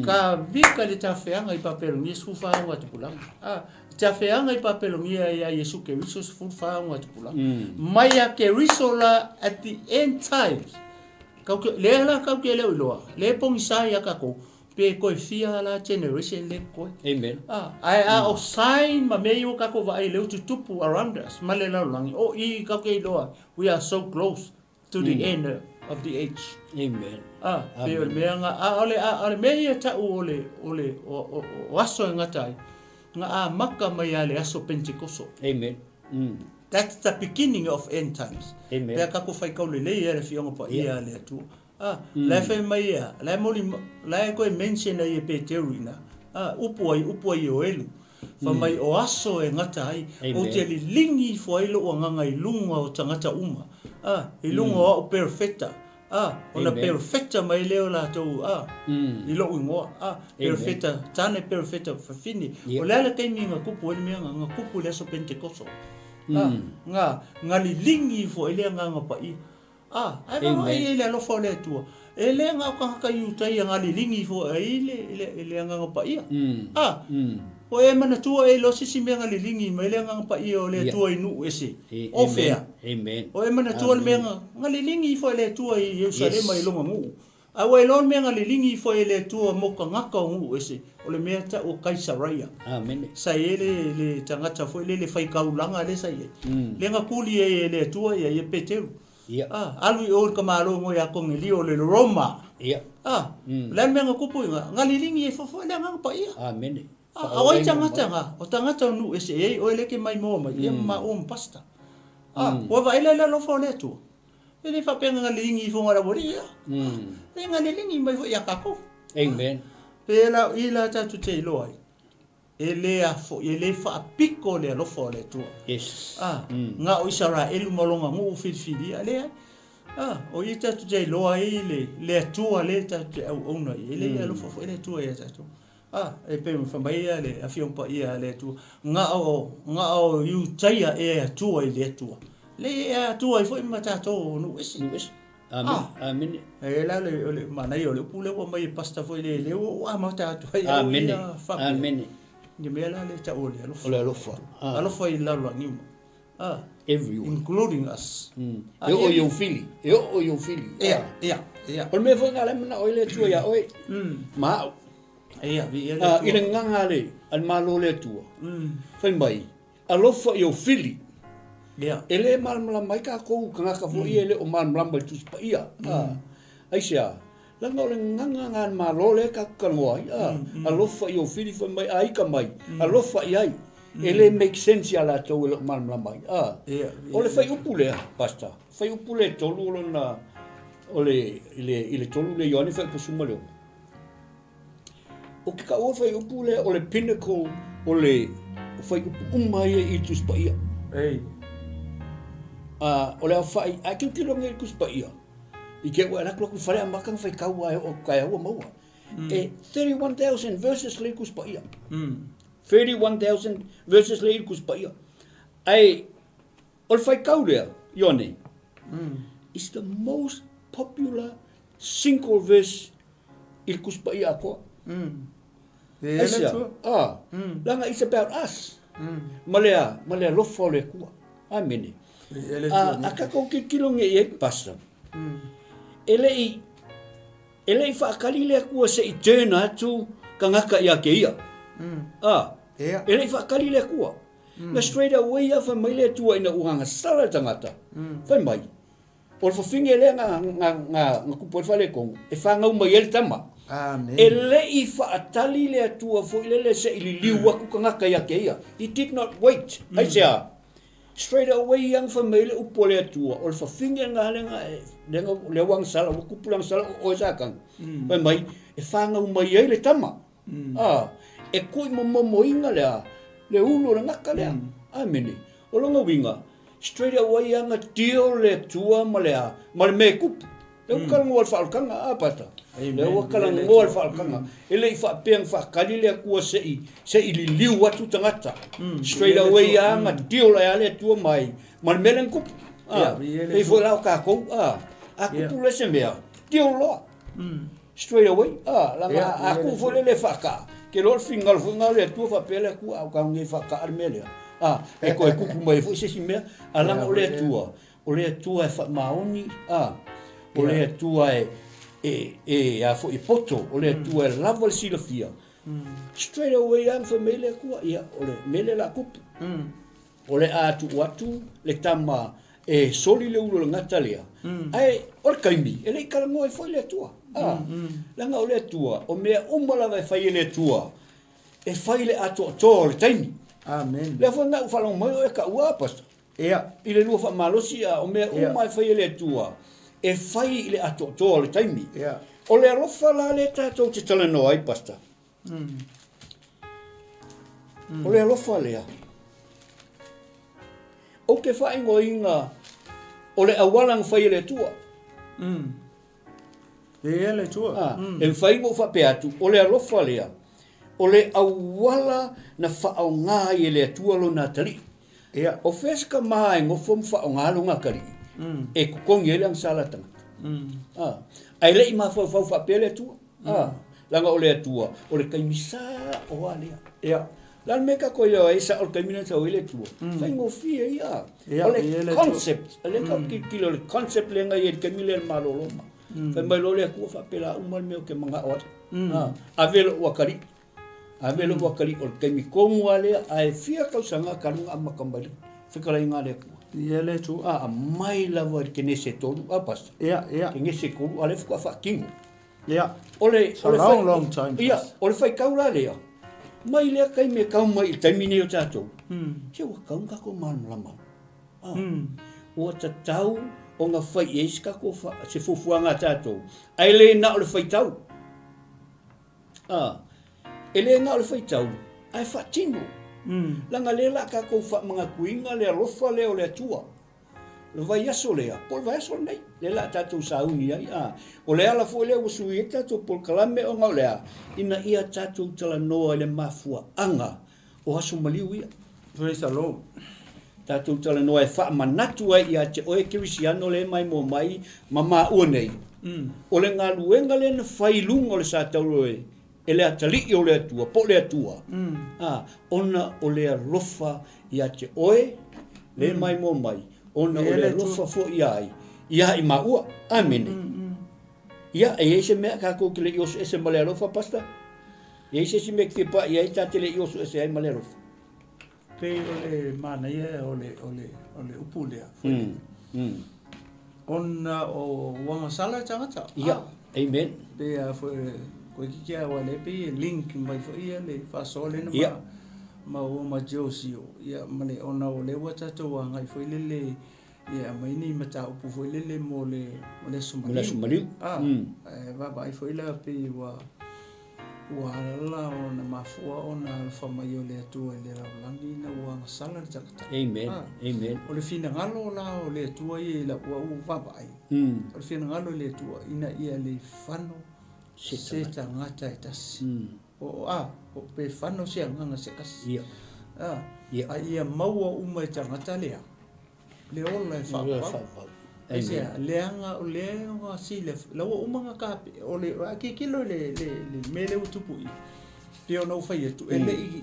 Ka vika le tafeaga i Papelonia 14 o tupulaga. A, tafeaga i Papelonia ia Iesu Keriso 14 o tupulaga. Mai a Keriso la at the end times. Kau ke, lea la kau ke leo iloa. Le pogisa ia kakou. Pe koe fia la generation le koe. Amen. Ah, ae a o sign ma mea ia ua kakou vaai lea ua tutupu around us ma le lalolagi, o i kau ke iloa, we are so close to the end of the age. Amen. Ah, pe o le mea nga, a o le, a o le mea ia ta'u o le, o le, o, o, o aso e gata ai, nga amaka mai a le aso Pentekoso. Amen. That's the beginning of end times. Amen. Pe a kakou faikau lelei ia le Afioga Paia a le Atua. A, la e fai mai ia, la e moli, la e koe mention ai e Peteru ina, a, upu ai, upu ai Ioelu, fa mai o aso e gata ai, ou te liligi ifo ai lou agaga i luga o tagata uma, a, i luga o au perofeta, a, ona perofeta mai lea o latou, a, i lou igoa, a, perofeta tane, perofeta fafine. O le a le taimi na kupu ai le mea na kupu i le aso Pentekoso, a, nga, nga liligi ifo ai le Agaga Paia. A, ae vaavaai i ai le alofa o le Atua, e le na o tagata Iutaia na liligi ifo ai le, le, le Agaga Paia. A, o e manatua e iloa se isi mea na liligi mai le Agaga Paia o le Atua i nuu ese, o fea? O e manatua le mea na, na liligi ifo e le Atua i Ierusalema i lona nuu. A ua iloa le mea na liligi ifo ai e le Atua mo tagata o nuu ese, o le mea tau o Kaisaraia. Sa i ai le, le tagata foi lele faikaulaga lea sa i ai. Lea na tuli ai e le Atua ia ia Peteru. A, alu i o i le tamālo igoa ia Konelio o le Roma. A, o le a le mea na tupu i ina? Na liligi ai foi le Agaga Paia. A, o ai tagata na? O tagata o nuu ese e i ai oe lea e te maimoa mai, ia ma maua ma pastor. A, ua vaai la i le alofa o le Atua. E le faapea na galiligi ifo nga laualii ia. E galiligi mai foi ia tatou. Amen. Pe la o i la tatou te iloa ai, e le afo, e le faapiko le alofa o le Atua. Yes. Ah, na o Isaraelu ma lona nuu filifilia, leai. Ah, o i tatou te iloa ai le, le Atua lea tatou te auauna i ai, e le alofa foi le Atua ia tatou. A, e pei ona fai mai ia le Afioga Paia a le Atua, na o, na o Iutaia e Atua i le Atua. Leai e Atua ai foi ma tatou o nuu ese. Nuu ese. Amene. Ah. Amene. E la le, o le manaia o le upu lea ua aumai e pastor foi le, lea ua ou amata atu ai au Amene. ia faapea. Amene. Ia mea la lea e tau o le alofa. O le alofa. Ah. Alofa i lalolagi uma. Ah. Everyone. Including us. Ah, E oo i ou fili. E oo i ou fili. Ia, ia, ia. O le mea foi lena o lea e manao ai le Atua ia oe. Ma au. Ia, viia le Atua. I le gaga a le, a le Malo o le Atua, fai mai, alofa i ou fili. Ia. E le malamalama ai tatou tagata foi ia e le o malamalama i le Tusi Paia. Aisea? Leaga o le gaga lena a le Malo lea tatou te talanoa ai. Alofa i ou fili, fai mai, a ita mai, alofa i ai. E le make sense ia latou e le o malamalama ai. O le fuaiupu lea, Pastor, fuaiupu lea e tolu o lona, o le, i le, i le tolu lea Ioane fuaiupu 16. Ou te taua le fuaiupu lea o le pinnacle o le fuaiupu uma ia i le Tusi Paia. Ei. A, o le aofai, a e tilotilo nei i le Tusi Paia, i te ua e alu atu i le fale amata ona faitau lava e oo atu taeao ua maua. E 31,000 verses lea i le Tusi Paia. 31,000 verses lea i le Tusi Paia. Ae o le faitau lea, Ioane, is the most popular single verse i le Tusi Paia atoa. Aisea? A, leaga it's about us. Ma le a? Ma le alofa o le Atua. Amene. A, a tatou tilotilo nei i ai, Pastor, e le i, e le i faatali le Atua se i turn atu tagata ia te Ia. A, e le i faatali le Atua. Na straight away lava fai mai le Atua ina ua agasala le tagata, fai mai, O le fafine lea na, na, na, na tupu ai le faaletonu, e fanau mai ai le tama. Amen. E le i faatali le Atua foi lele se i liliu atu tagata ia te ia. He did not wait. Aisea? Straight away ia na fai mai ai le upu a le Atua, o le fafine lena lea na, lea na, lea ua agasala, ua tupu le agasala o oe Satani. Fai mai, e fanau mai ai le tama. A, e kuʻimomomoina le a, le ulu o le gata lea. Amene. O lona uiga, straight away lava na deal le Atua ma le a, ma le mea e tupu. Lea ua talanoa i le faaolataga, a Pastor? Lea ua talanoa le faalakaga. E le i faapea na faatali le Atua se i, se i liliu atu tagata. Straight away lava na deal ai lava le Atua mai ma le mea lea na tupu. A, pei foi la o tatou, a, a tupu loa se mea, deal loa. Straight away, a, leaga a tuu foi lele e faataa, ke iloa o le finagalo foi lena o le Atua faapea le Atua, a o tago nei e faataa le mea lea, a, e toe tupu mai ai foi se isi mea. A leaga o le Atua, O le Atua e faamaoni, a, o le Atua e, e, e, a foi e poto, o le Atua e lava le silafia. Straight away lava na fai mai le Atua, ia, o le mea lea o le a tupu. O le a tuu atu le tama e soli le ulu o le gata lea, ae o le taimi, e le i talanoa ai foi le Atua. A, leaga o le Atua, o mea uma lava e fai e le Atua, e fai i le atoatoa o le taimi. Amen. Lea foi na ou faalogo mai o e taua, a Pastor? Ia. I le lua faamalosi, a o mea uma e fai e le Atua, e fai i le atoatoa o le taimi. Ia. O le alofa la lea tatou te talanoa ai, Pastor. O le alofa lea. Ou te faaigoaina o le auala na fai e le Atua. Ia le Atua. A, e mafai ona ou faapea atu, o le alofa lea, o le auala na faaaoga ai e le Atua lona atalii. Ia. O fea se tama e nofo ma faaaoga lona atalii e totogi ai le agasala a le tagata? A, ae le i mafaufau faapea le Atua. A, leaga o le Atua, o le taimi sao lava lea. Ia. O le a le mea tatou iloa ai sao le taimi lea na sau ai le Atua? Faigofie ia. Ia, O le ia le Atua. concept, o lea tatou te tilotilo i le concept lea na i ai i le taimi lea i le Malo o Roma. Fai mai loa le Atua faapela uma le mea ou te manao ai. A, ave lou atalii. Ave lou atalii o le taimi tonu lava lea, ae fia tausaga talu ona amata mai le fetalaiga a le Atua. Ia le Atua. A, aumai lava i le Kenese 3, a Pastor? Ia, ia. Kenese 3, a o lea faatoa faatino. Ia. O le, It's a long, long time. Ia, o le faitau la lea, mai lea taimi e tau mai i le taimi nei o tatou, se ua tatau ona tatou malamalama. Ah, Ua tatau ona fai i ai se tatou fa, se fuafuaga a tatou, ae le na o le faitau. Ah, e le na o le faitau, ae faatino. Leaga lea o le a tatou faamanatuina le alofa lea o le Atua. Le vaiaso lea, po o le vaiaso lenei, lea o le a tatou sauni ai. A, o le ala foi lea ua sui ai le tatou polokalame ona o le a? Ina ia tatou talanoa i le mafuaaga o aso maliu ia. Praise the Lord. Tatou talanoa e faamanatu ai ia te oe Kerisiano lea e maimoa mai ma maua nei, o le galuega lea na fai i luga o le satauro e e le Atalii o le Atua, po o le Atua, a, ona o le alofa ia te oe, le maimoa mai, ona o le alofa foi ia ai, ia i maua. Amene. Ia, e i ai se mea tatou te le i oso ese ma le alofa, Pastor? E i ai se isi mea e te fia pai i ai ta te le i oso ese ai ma le alofa? Pei o le manaia o le, o le, o le upu lea. Ona o ua agasala le tagata. Ia, amen. Pei a foi, koe kiki a wale pei e link mai foi ia le faasoa lea na ma, ma ua ma Josio. Ia, ma le ona o lea ua tatou agai foi lele ia aumai ni mataupu foi lele mo le, mo le aso maliu. Mo le aso maliu. Ah, e vaavaai foi la pei ua, Ua alaala ona mafua ona alofa mai o le Atua i le lalolagi ina ua agasala le tagata. Amen. Ah. Amen. O le finagalo la o le Atua ia i lau ua ou vaavaai. O le finagalo o le Atua ina ia le fano Se se tagata e tasi. O, a, o pe fano se agaga se tasi. Ia. A, Ia. a ia maua uma e tagata lea. Le ola e faavavau. Aisea, leaga o lea ua sila, la ua uma ona kape, o le, a tilotilo i le, le, le mea lea ua tupu i i, pei ona ou fai atu, e le i,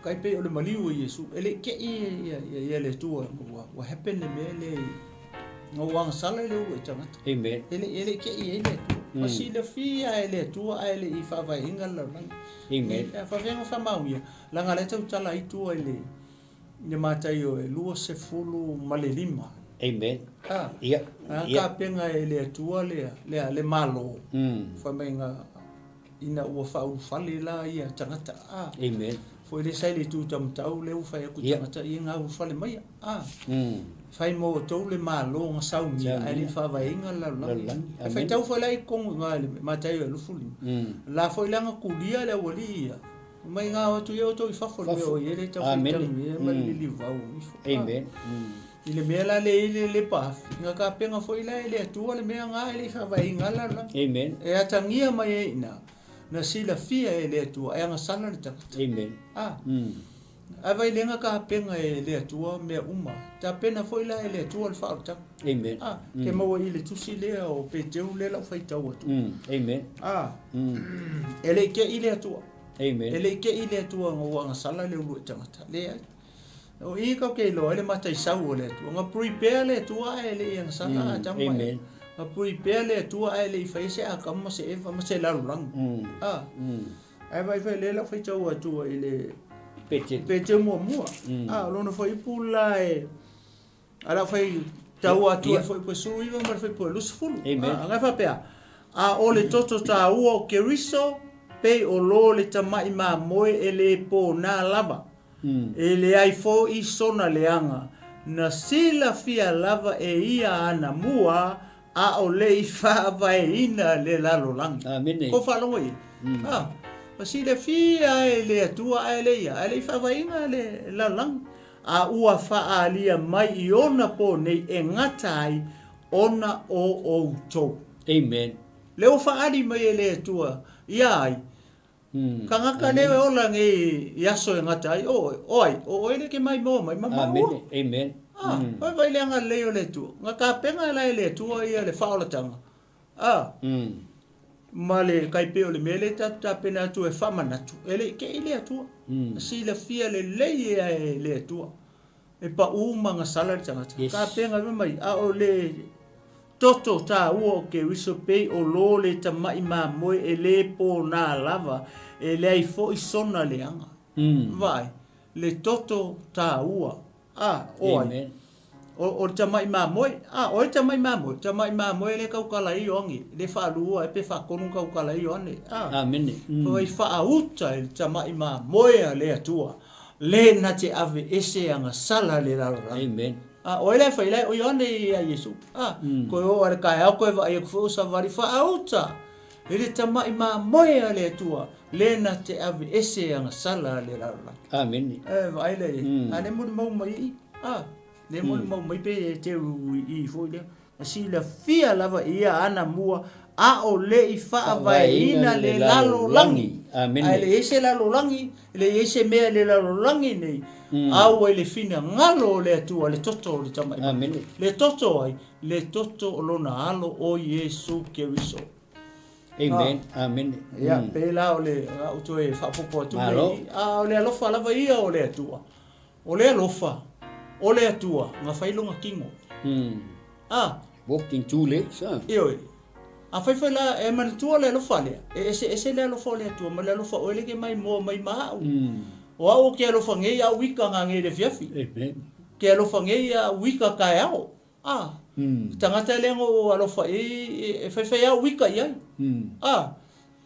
tai pei o le maliu o Iesu, e le i te i ia, ia, ia le Atua, ua, ua happen le mea lea i, na ua agasala le ulu i tagata. Amen. E le, e le i te i ai le Atua. Ua silafia e le Atua ae le i faavaeina le lalolagi. Amen. Ia, faafefea ona faamaonia, leaga o lea e tautala ai tua i le, I le Mataio e 25. Amen. A, Ia. a Ia. tapena e le Atua le, le, le Malo. Fai mai na, ina ua faaulufale la ia tagata. A. Amen. Foi le sa i le itu taumatau lea ua fai atu Ia. tagata ia na ulufale mai. A. Fai mo outou le Malo na saunia ae le i faavaeina le lalolagi. Lalolagi. E Amen. faitau foi la i totonu i ina i le Mataio e 25. La foi la na kulia le aualii ia. Mai ngā atu ia outou i fafo le mea o i ai le tau Amene. faitau ia ma le liliuvau ifo. Amen. I le mea la lea i le lepa afi, nga tapena foi la e le Atua le mea nga e le i faavaeina le lalolagi. Amen. E atagia mai ai i ina, na silafia e le Atua e agasala le tagata. Amen. A. Ae vai lea nga tapena e le Atua mea uma, tapena foi la e le Atua le faaolataga. Amen. A, ke maua i le tusi lea o Peteru lea lau faitau atu. Amen. A. E le i te'i le Atua. Amen. E le i te'i le Atua nga ua agasala le uluai tagata. Leai. O i kau ke iloa ai le mataisau o le Atua. Nga prepare le Atua ae le i agasala mm, Atamu ma Eva. Nga prepare le Atua ae le i faia se Atamu ma se Eva ma se lalolagi. Mm. Ah. Ae vai fai le lau faitau atu i le Peteru. Peteru muamua. Ah, o lona fuaiupu la e A lau faitau atu ai foi po e 19 ma le fuaiupu e 20. Amen. A, aga e faapea, A o le toto tāua o Keriso, pei o lo le tamaʻi mamoe e lē pōnā lava, e leai foʻi sona leaga, na silafia lava e ia ana mua, ʻaʻole i faavaeina le lalolagi. Amene. Ko faalogo i ai? A, ua silafia e le Atua ae le ia, ae le i faavaeina le lalolagi. A ua faaalia mai i ona pō nei e gata ai ona o outou. Amen. Lea ua faaali mai e le Atua ia ai, Tagata lea e ola nei i aso e gata ai, o, o ai, o oe lea ke maimoa mai, ma maua. Amene. Amen. A, oi vai le agalelei o le Atua. Nga tapena la e le Atua ia le faaolataga. A, ma le tai pei o le mea lea tatou tapena atu e faamanatu, e le i te'i le Atua. E silafia lelei ea e le Atua, e paʻū ma gasala le tagata. Yes. Tapena fai mai, a o le toto tāua o Keriso pei o lo le tamaʻi mamoe e lē pōnā lava, e leai foʻi sona leaga. Vaai, le toto tāua. A, o ai? Amen. O, o le tamaʻi mamoe. A, o ai le tamaʻi mamoe? Tamaʻi mamoe le taukala ai Ioane, le faalua ai pe faatonu taukala ai Ioane. A. Amene. Fai faaauta i le tamaʻi mamoe a le Atua, le na te ave ese agasala le lalolagi. Amen. A, o ai la e fai la? O Ioane ia Iesu. A, koe oo a le kaeao koe vaai atu foi o savali faaauta i le tamaʻi mamoe a le Atua, le na te ave ese agasala le lalolagi. Amene. E vaai lea i ai. A le molimau mai i i. A, le molimau mai pe e teu i i foi lea. Na silafia lava e ia ana mua, ʻaʻole i faavaeina le lalolagi. Amene. A e leai se lalolagi, e leai se mea i le lalolagi nei, a ua i le finagalo o le Atua, le toto o le Tamaʻi. Amene. Le toto ai, le toto o lona Alo o Iesu Keriso. Amen. Amene. Ia, pēlā o le aʻu toe faaopoopo atu Malo. nei. A o le alofa lava ia o le Atua. O le alofa o le Atua, nga fai lona kino. A. Walking two legs, ah. Ioe. A fai foi la, e manatua le alofa lea, e eseese le alofa o le Atua ma le alofa oe lea ke maimoa mai ma au. O au o ke alofa nei a uika nga nei le afiafi. Amen. Ke alofa nei a uika kaeao. A, tagata lea na ou alofa i ai, e faifai lava uika i ai. A,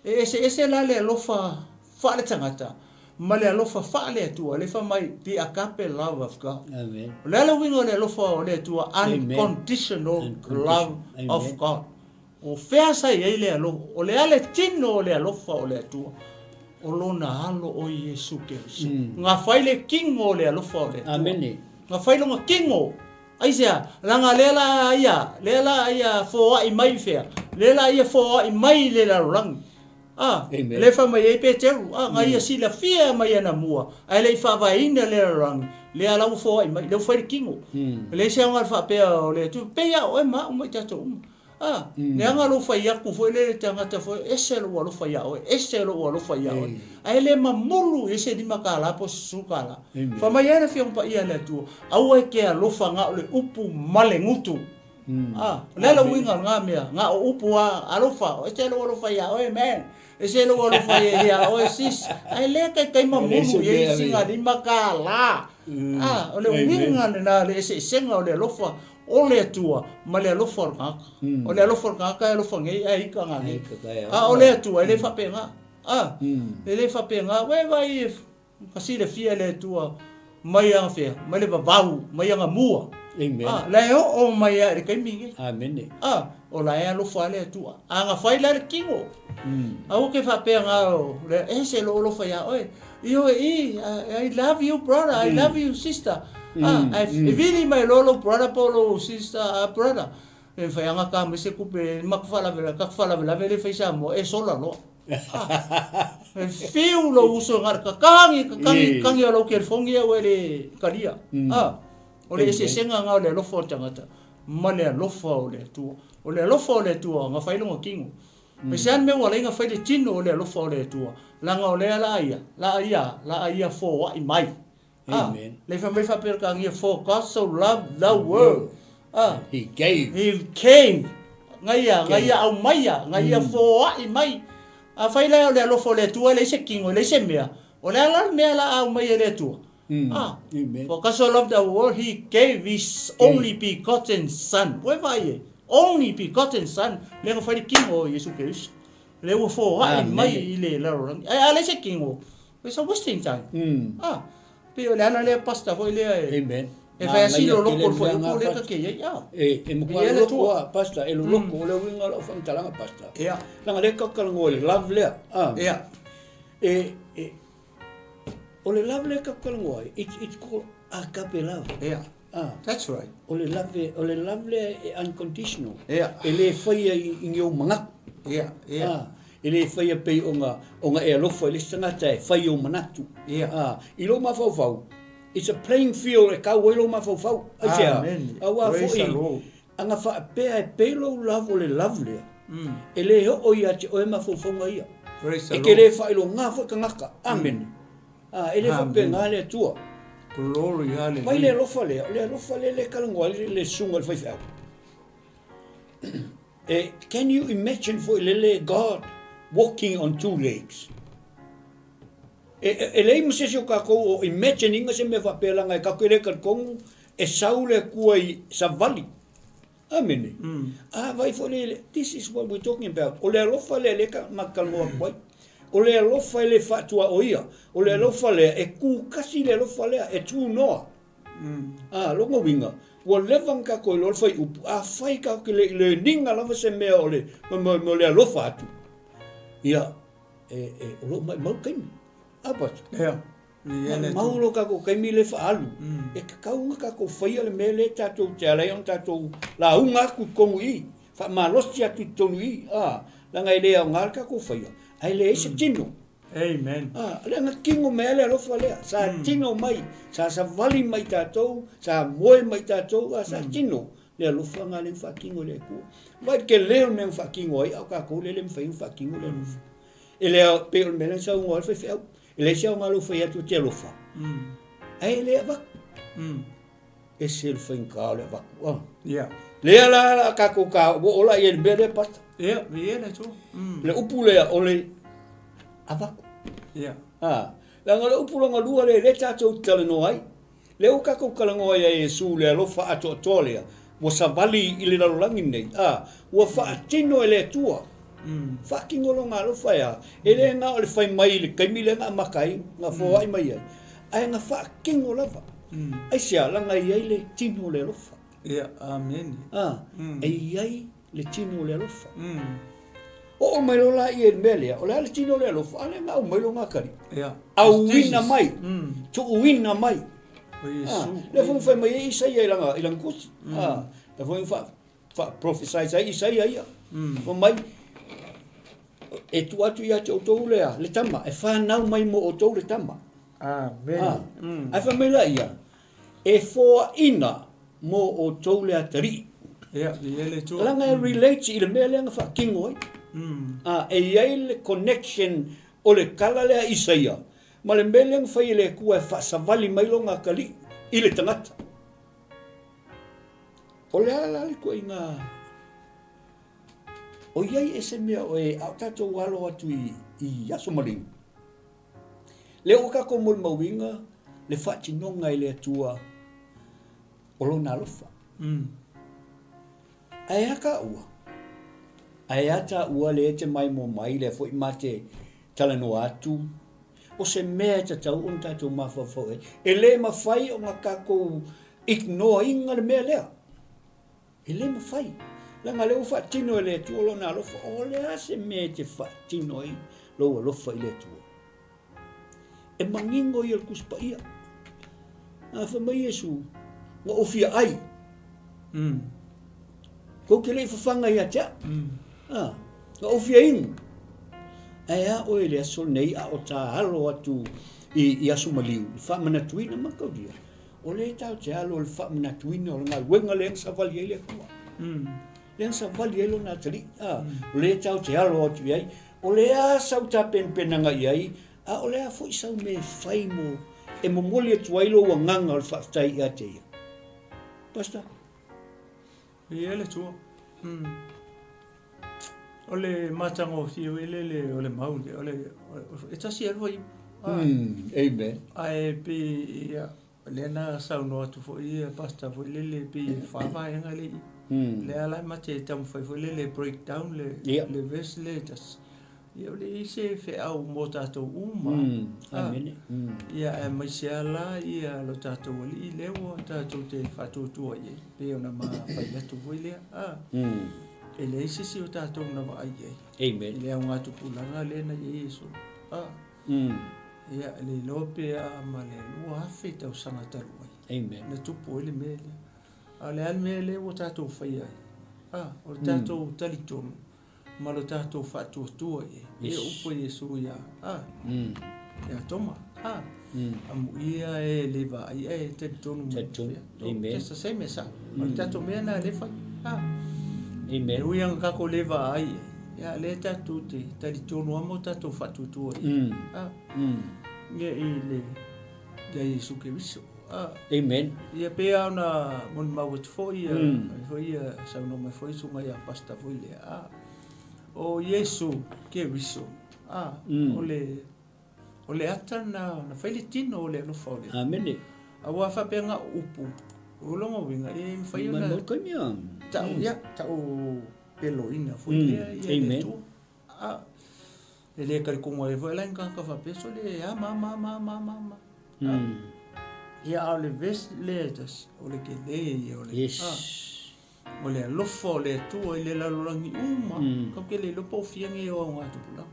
e eseese la le alofa faaletagata ma le alofa faale-Atua, lea e fai mai, the agape love of God. Amen. O le a le uiga o le alofa o le Atua? Unconditional love of God. O fea sa i ai le alofa? O le a le tino o le alofa o le Atua? O lona Alo o Iesu Keriso. Nga fai le kino o le alofa o le Atua. Amene. Nga fai lona kino. Aisea? Leaga lea la ia, lea la ia foai mai i fea? Lea la ia foai mai i le lalolagi. A, Amen. lea fai mai ai Peteru, a, nga ia silafia mai ana mua, ae le i faavaeina le lalolagi, lea la ua foai mai, lea ua fai le kino. E leai se aoga le faapea o le Atua, pei a oe ma au ma i tatou uma. A, leaga lou fai atu foi lea i le tagata foi, ese lou alofa iā oe, ese lou alofa iā oe. Ae le mamulu i ai se $5 po o se $10. Fai mai ai le Afioga Paia a le Atua, Aua e te alofa na o le upu ma le gutu. A, o le a le uiga o lena mea, na o upu a alofa, ese lou alofa iā oe man, ese lou alofa iā oe sis, ae le taitai mamulu i ai sina $5. A, o le uiga lena o le eseesega o le alofa o le Atua ma le alofa o le tagata. O le alofa o le tagata e alofa nei ae ika ngā nei. A o le Atua e le faapena. A, e le faapena, ua e vaai e ka silafia e le Atua mai aga fea, mai le vavau, mai aga mua. Amen. A, la e oo mai lava i le taimi lenei. Amene. A, o la e alofa lava le Atua. A na fai la le kino. Aua ke faapea nga o le ese lou alofa iā oe. Ioe i, I love you brother, I love you sister. Ah, ae e vili mai loa lou brother po o lou sister, ah brother, e mafai lava ona ta mai se tupe ma faalavelave, ta te faalavelave le fai Samoa, e sola loa. Ah, e fiu lou uso na o le tatagi, tatagi, tatagi o lau telefoni ia ua e le talia. Ah, o le eseesega lena o le alofa o le tagata ma le alofa o le Atua. O le alofa o le Atua, na fai lona tino. Aisea le mea ua ala ai ona fai le tino o le alofa o le Atua? Leaga o lea la a ia, la a ia, la a ia foai mai. Ah, le fai mai faa-Peretania, For God so loved the world. Ah, He gave. He came. Na ia, na ia aumaia, na ia foai mai. Afai la o le alofa o le Atua e leai se tino, e leai se mea, o le a la le mea la a aumai e le Atua? Ah, Amen. For God so loved the world, he gave his only begotten son. Ua e vaai ai? Only begotten son, lea na fai le tino o Iesu Keriso. Lea ua foai mai i le lalolagi. Ae a leai se tino, it's a wasting time. Ah, pei o le ala lea pastor foi lea e Amen. E fai asi loloko le fuaiupu lea ta te i ai. Ah. E, e matua loloko lava, pastor, e loloko, o le uiga o lau faamatalaga, pastor. Ia. Leaga lea tatou te talanoa i le love lea. Ah. Ia. E, e, o le love lea tatou te talanoa ai, it's, it's called agape love. Ia. Ah. That's right. O le love, o le love lea e unconditional. Ia. E le faia i, i ni ou manatu. Ia, ia. Ah. E le faia pei ona, ona e alofa i le isi tagata e fai ou manatu. Ia. Ah. I lou mafaufau, it's a playing field e kau ai lou mafaufau. Aisea? Amen. Aua Praise foi, the Lord. Ana faapea e pei lou love o le love lea, e le oo ia te oe mafaufauga ia. Praise the E te le Lord. faailoga foi tagata. Amene. A, e le faapena le Atua. Glory, Mai le hallelujah. alofa lea, o le alofa lea le talanoa ai le susuga i le faifeau. E, can you imagine foi le le God walking on two legs? E, e, e leai ma se isi o kakou o imagine ina se mea faapea leaga e kakou e le talitonu e sau le Atua i savali. Amene. A vaai foi le, this is what we're talking about. O le alofa lea lea ka ma talanoa atu ai. O le alofa e le faatuaoia. O le alofa lea e ku kasi le alofa lea e tunoa. A, lona uiga, ua leva ona tatou iloa le fuaiupu, afai tatou te le i learning-a lava se mea o le, mo, mo le alofa atu, ia, e, e, o lo o maumau le taimi. A, Pastor? Ia. Ia le Maumau lo tatou taimi lea e faaalu. E tatau ona tatou faia le mea lea tatou te ala ai ona tatou lauga atu i totonu i i, faamalosi atu i totonu i i, a, leaga e le aoga le tatou faia, ae leai se tino. Amen. A, lea na tino mai lava le alofa lea, sa tino mai, sa savali mai tatou, sa moe mai tatou, a, sa tino le alofa na lea na faatino e le Atua. Vaai i le tele o le mea na faatino ai, a o tatou lea e le mafai ona faatino le alofa. E le pei o le mea lea na saunoa ai le faifeau, e leai se aoga lou fai atu e te alofa, ae le avatu. Ese le faigata o le avatu, a. Ia. Lea la la tatou ta ua oo la i ai i le mea lea, Pastor. Ia, ia le Atua. Le upu lea o le avatu. Ia. A, leaga o le upu lona lua lea, lea tatou te talanoa ai. Lea ua tatou talanoa ai ia Iesu le alofa atoatoa lea, ua savali i le lalolagi lenei, a, ua faatino e le Atua. Faatino lona alofa e a? E le na o le fai mai i le taimi lea na amata ai, na foai mai ai, ae na faatino lava. Aisea? Leaga e i ai le tino o le alofa. Ia, amene. A, e i ai le tino o le alofa. Oo mai loa laia i le mea lea, o le a le tino o le alofa? A lea na aumai lona atalii. Ia. Auina mai, tuuina mai. O Iesu. Lea foi na fai mai ai Isaia i lana, i lana tusi. A, lea foi na fa, fa-prophesy ai Isaia ia. Fai mai, e tuu atu ia te outou le a, le tama, e fanau mai mo outou le tama. Amene. Ae fai mai laia, e foaina mo outou le atalii. Ia, e i ai le Atua. Leaga e relate i le mea lea na faatino ai. A, e i ai le connection o le tala lea a Isaia ma le mea lea na fai e le Atua e faasavali mai lona atalii i le tagata. O le a la le ituaiga o i ai e se mea o e a o tatou alo atu i, i aso maliu? Lea ua tatou molimauina le faatinoga e le Atua o Lona alofa. Ae a taua? Ae a taua lea e te maimoa mai, lea foi ma te talanoa atu, o se mea e tatau ona tatou mafaufau ai. E le mafai ona tatou ignore ina le mea lea. E le mafai. Leaga lea ua faatino e le Atua Lona alofa. O le a se mea e te faatino ai lou alofa i le Atua? E manino ia o le Tusi Paia. A fai mai Iesu, Na ou fia ai. Kou te le i fafaga ia te au. A, na ou fia inu. Ae a oe i le aso lenei a o ta alo atu i, i aso maliu, i le faamanatuina mataulia, o lea tatou te alo i le faamanatuina o le galuega lea na savali ai le Atua. Lea na savali ai lona atalii. A, o lea tatou te alo atu i ai. O le a sau tapenapenaga i ai, a o le a foi sau mea e fai mo, e momoli atu ai lou agaga o le faafetai ia te ia. Pastor. Ia le Atua. Mm. O le matagofie foi lele o le mau lea, o le, e tasi lava le fuaiupu. Ah. Mm, amen. Ae pei, ia, lea na saunoa atu foi ia pastor foi lele, pei e fa vaega le i. Lea la ma te taumafai foi lele break down le, yeah. le verse le tasi. Ia ua leai se feau mo tatou uma. Amene. Ia aemaise lava la ia lo tatou Alii lea ua tatou te faatuatua i ai, pei ona ma fai atu foi lea. E leai se isi o tatou na vaai i ai. Amen. I le augatupulaga lea na i ai Iesu. Ia, le iloa pe a ma le 2000 tausaga talu ai. Amen. Na tupu ai le mea lea. A o le a le mea lea ua tatou faia ai? O le tatou talitonu ma lo tatou faatuatua i ai. Yes. E upu a Iesu ia, a, ia Toma, a, amuia e le vaai ae talitonu mai. Talitonu. Amen. Just the same as O le tatou mea lena lea e fai. A. Amen. E ui lava ina tatou le vaai i ai, ia lea tatou te talitonu lava ma o tatou faatuatua i ai. A. Ia i le, ia Iesu Keriso. Amen. Ia pei lava ona molimau atu foi ia, mm. foi ia saunoa mai foi susuga ia pastor foi lea. Ah, o Iesu Keriso. Ah, mm. o le o le ata na na fai le tino o le alofa o le. Amen. Aua faapea nga upu. O lona uiga e mafai ona tau ia tau peloina foi lea ia le Atua. Ah, E le talitonu ai foi la ni tagata faapea, sole e a ma ma ma ma ma ma. Mm. Ia a o le verse lea e tasi, o le tele ia o le, yes. ah, o le alofa o le Atua i le lalolagi uma. Mm. Kau ke le iloa po o fia nei o augatupulaga.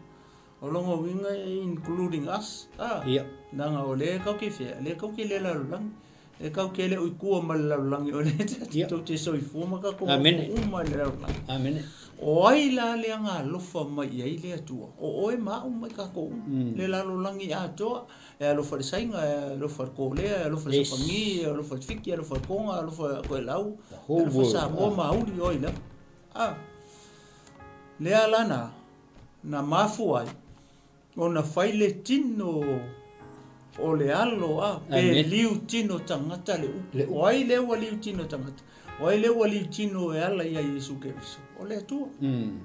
O lona uiga e including us. Ah, yeah. Leaga o lea kau ke fea, lea kau ke le lalolagi. E kau ke le o i tua ma le lalolagi, o lea tou te soifua ma tatou nofo uma i le lalolagi. Amene. O ai la le agaalofa mai i ai le Atua? O oe ma a'u ma i tatou uma. Le lalolagi atoa, e alofa i le Saina, e alofa i le Kolea, e alofa i le Sapani, e alofa i le Fiti, e alofa i le Toga, e alofa i Toelau, e alofa i Samoa ma Auli, o ai lava. A, lea la na, na mafua ai Ona fai le tino o le alo a, pe liu tino tagata le upu. O ai lea ua liu tino tagata? O ai lea ua liu tino e ala ia Iesu Keriso? O le Atua.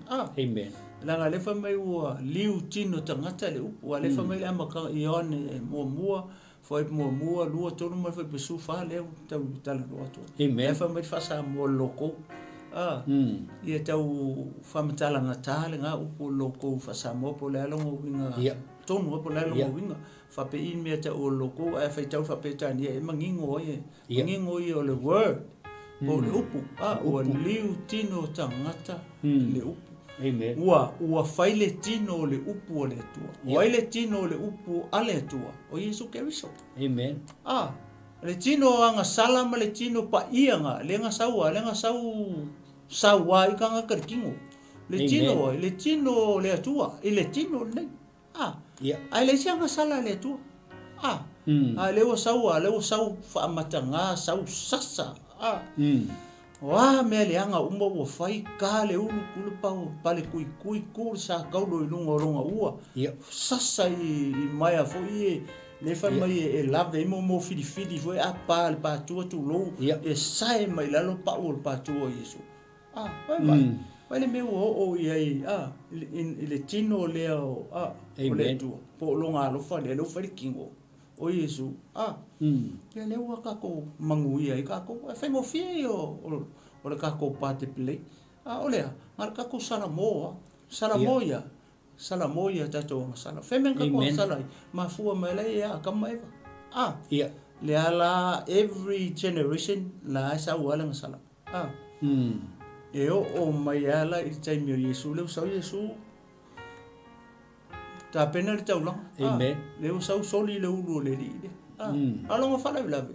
A. Amen. Leaga lea fai mai ua liu tino tagata le upu. Ua lea fai mai le amataga Ioane muamua, fuaiupu muamua, lua, tolu ma le fuaiupu 14 lea ua tau talanoa atu ai. Amen. Lea fai mai le faa-Samoa o le lokou. A. Ia tau faamatalagatā lena upu o le lokou faa-Samoa po o le a lona uiga tonu lava po o le a lona uiga. Faapei le mea tau o le lokou ae faitau le faa-Peretania e manino ai, manino ia o le word po o le upu. A, ua liu tino tagata le upu. Amen. Ua, ua fai le tino o le upu a le Atua. O ai le tino o le upu a le Atua? O Iesu Keriso. Amen. A, le tino agasala ma le tino paia nga, le nga sau a, le nga sau sau a i tagata le tino. Le tino ai, le tino o le Atua, i le tino lenei. A, yeah. Ae leai se agasala a le Atua. A, a lea ua sau a, lea ua sau faamatagā, sau sasa. A, o a mea leaga uma ua fai, ka le ulu, ku le pau, pale kuikui, ku le sakaulo i luga o lona ua. Yeah. Sasa i, i maea foi e, le fai mai e, e lave ai mo filifili foi a pa le patua tulou, yeah. E sae mai lalo pau o le patua o Iesu. A, vai vai. Vai le mea ua oo i ai, a, i le tino lea o, a, o le Atua, po o lona alofa lea, lea ua fai le tino o Iesu, a, ia lea ua tatou manuia ai tatou. E faigofie ia o, o le tatou patepilei. A o le a? Na o le tatou salamo lava. Salamo ia, salamo ia tatou agasala. Fea mea na tatou agasala ai? Mafua mai la ia Atama ma Eva. A, lea la every generation la e sau lava le agasala. A. E oo mai lava la i le taimi o Iesu, lea ua sau Iesu, tapena le taulaga. Amen. Lea ua sau soli le ulu o le alii lea. A o lona faalavelave,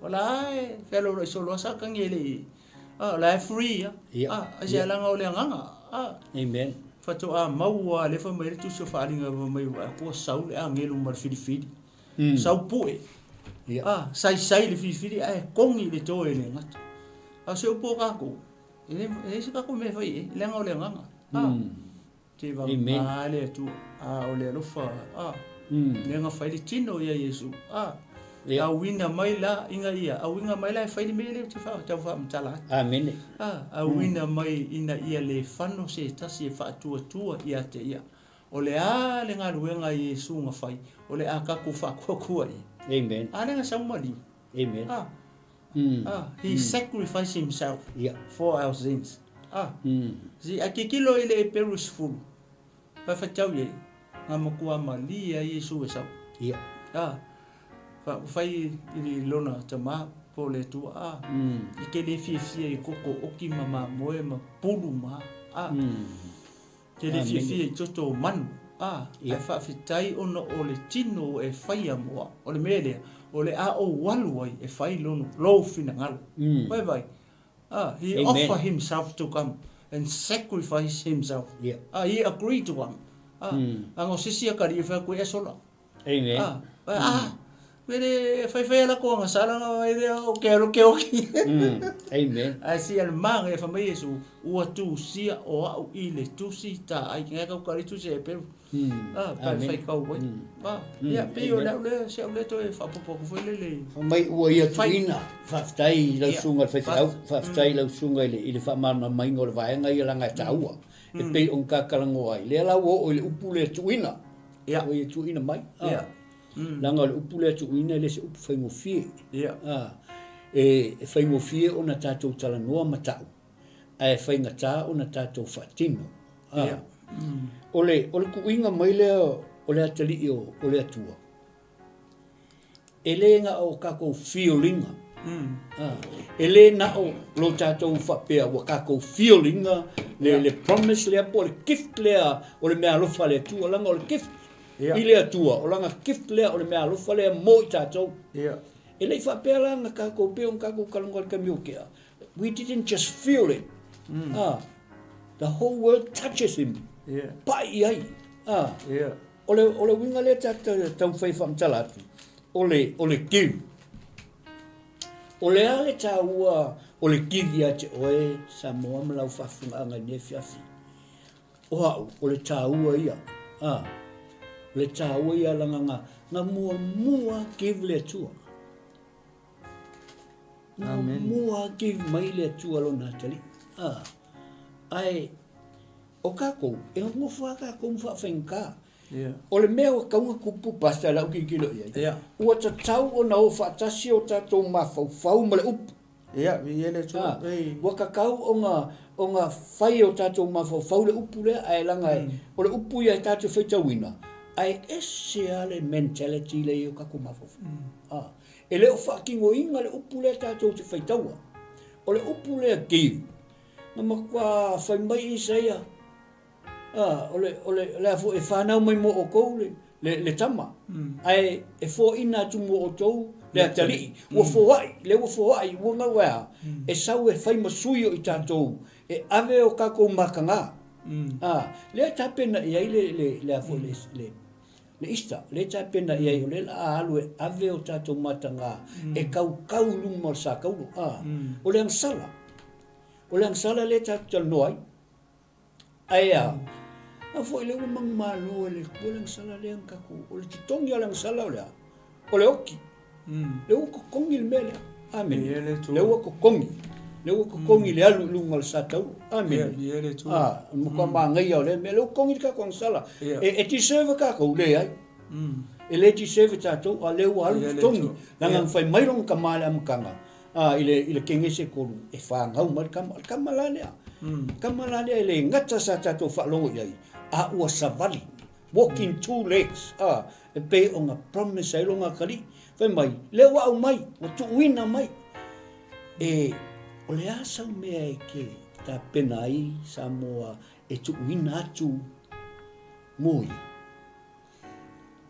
o la e fealoaloai solo lava Satani e le i, o la e free lava. Aisea? Leaga o le agaga. Amen. Faatoa maua lava lea fai mai ai le Tusi o Faaaliga fai mai ua atoa sau le agelu ma le filifili. Sau pue. Saisai le filifili ae kogi le toe e le gata. A o se upu a tatou, e leai se tatou mea e fai i ai, leaga o le agaga. Te vagata le Atua, a o le alofa, a, lea na fai le tino ia Iesu, a, auina mai la ina ia, auina mai la e fai le mea lea ou te tau faamatala atu. Amene. A, auina mai ina ia le fano se tasi e faatuatua ia te ia. O le a le galuega a Iesu na fai, o le a tatou faatuatua i ai. Amen. A lea na sau maliu. Amen. A, Ah, he sacrificed himself for our sins. Ah, si a tilotilo i le Heperu 10, pa faitau i ai, na matua malie ai Iesu e sau. Ah, fa fai i le lona tama po o le Atua, ah, i te le fiafia i koko oki ma mamoe ma pulu ma, ah, Te le fiafia i toto o manu, ā, ae faafetai ona o le tino e faia mo au. O le mea lea, o le a ou alu ai e fai lono, lou finagalo. Ua e vaai? Ā, he offer himself to come and sacrifice himself. Ā, he agreed to come. Ā, leaga o se isi atalii e fai atu ai, e sola. Amen. Ah, ah, pele fai fai ala ko nga sala nga ai lea o ke alo ke oki. Amen. Ai si al manga e fa mai Yesu ua tusia o au i le tusi ta ai nga kau kari tusi e peru. Ah, pa fai kau wai. Ah, ia pe o le au le se au le toe faapopo atu foi le le. Fai mai ua ia tuuina. Faafetai i lau susuga i le faifeau, faafetai i lau susuga i le i le faamalamalamaina o le vaega ia leaga e taua. E pei ona ta talanoa ai, lea la ua oo i le upu lea tuuina. Ia. Ua ia tuuina mai. Ia. Leaga o le upu lea tuuina e le se upu faigofie. Ia. E faigofie ona tatou talanoa ma ta'u, ae faigata ona tatou faatino. Ia. O le, o le tuuina mai lea o le atalii o, o le Atua, E le na o tatou feelinga. E le na o lo tatou faapea ua tatou feelinga le, le promise lea po o le gift lea o le meaalofa a le Atua, leaga o le gift i le Atua, o lana gift lea o le meaalofa lea mo i tatou. E le i faapea la na tatou pei ona tatou talanoa i le taimi ua tea, we didn't just feel it. The whole world touches him. Pai i ai. O le, o le uiga lea ta te taumafai e faamatala atu, o le, o le give. O le a le taua o le give ia te oe Samoa ma lau faafofogaaga i lenei afiafi? O au, o le taua ia. A, o le taua ia leaga na, na muamua give le Atua. Na muamua give mai le Atua Lona atalii. A, ae O kakou, e nofo lava kakou ma faafaigata. O le mea ua tatau ona tupu Pastor i lau tilotilo i ai, ua tatau ona o faatasi o tatou mafaufau ma le upu. Ua tatau ona ona fai e o tatou mafaufau le upu lea, ae leaga o le upu ia tatou te faitauina, ae ese lava le mentality lea e i ai o tatou mafaufau. E le o faatinoina le upu lea tatou te faitaua. O le upu lea give, Na matua fai mai Isaia, a, o le, o le, o le a foi, e fanau mai mo outou le, le, le tama, mm. ae e foaina atu mo outou le atalii. Ua mm. foai, le ua foai, ua ngau e a, mm. e sau e fai ma sui o i tatou, e ave o tatou matagā. Mm. A, lea tapena i ai le, le, le a foi, mm. le, le, le Easter, lea tapena i ai, o lea la a alu e ave o tatou matagā, mm. e kaukau i luma o le sa tauro. A, mm. o le agasala, O le agasala lea tatou talanoa ai. Ae a, a foi lea ua manumalo e le Atua le agasala lea na tatou, o le totogi o le agasala o le a? O le oki. Lea ua totogi le mea lea. Amene. Lea ua totogi. Lea ua totogi le alu i luga o le sa tauro. Amene. A, o le matua manaia o lea mea. Lea ua totogi le tatou agasala. E deserve tatou? Leai. E le deserve tatou, a lea ua alu totogi. Leaga na fai mai lona tama i le amataga, Ā, i le, i le Kenese 3, e fanau mai le tama. O le tama la lea. Le tama la lea e le gata sa tatou faalogo i ai, a ua savali, walking two legs, ā, e pei ona promise ai lona atalii. Fai mai, lea ua aumai, ua tuuina mai. E, o le a sau mea e te tapena ai Samoa e tuuina atu mo ia?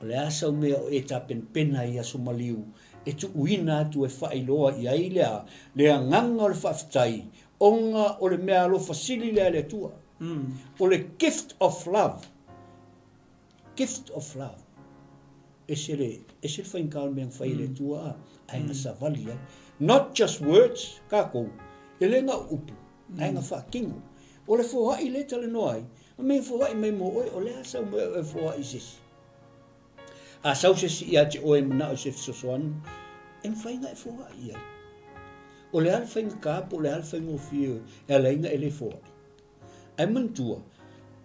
O le a sau mea o e tapenapena ai i aso maliu e tuuina atu e faailoa i ai le a? Le agaga o le faafetai, ona o le mea alofa sili lea a le Atua. O le gift of love, gift of love, ese le, ese le faigata o le mea na fai e le Atua a, ae na savali ai. Not just words, kākou, e le na o upu, ae na faatino. O le foai lea e talanoa ai, o mea e foai mai mo oe, o le a sau mea e foai i se isi? A sau se isi ia te oe e manao i se fesoasoani, e mafai ona e foai i ai. O le a le faigata po o le a le faigofie e ala ai ona e le foai. Ae manatua,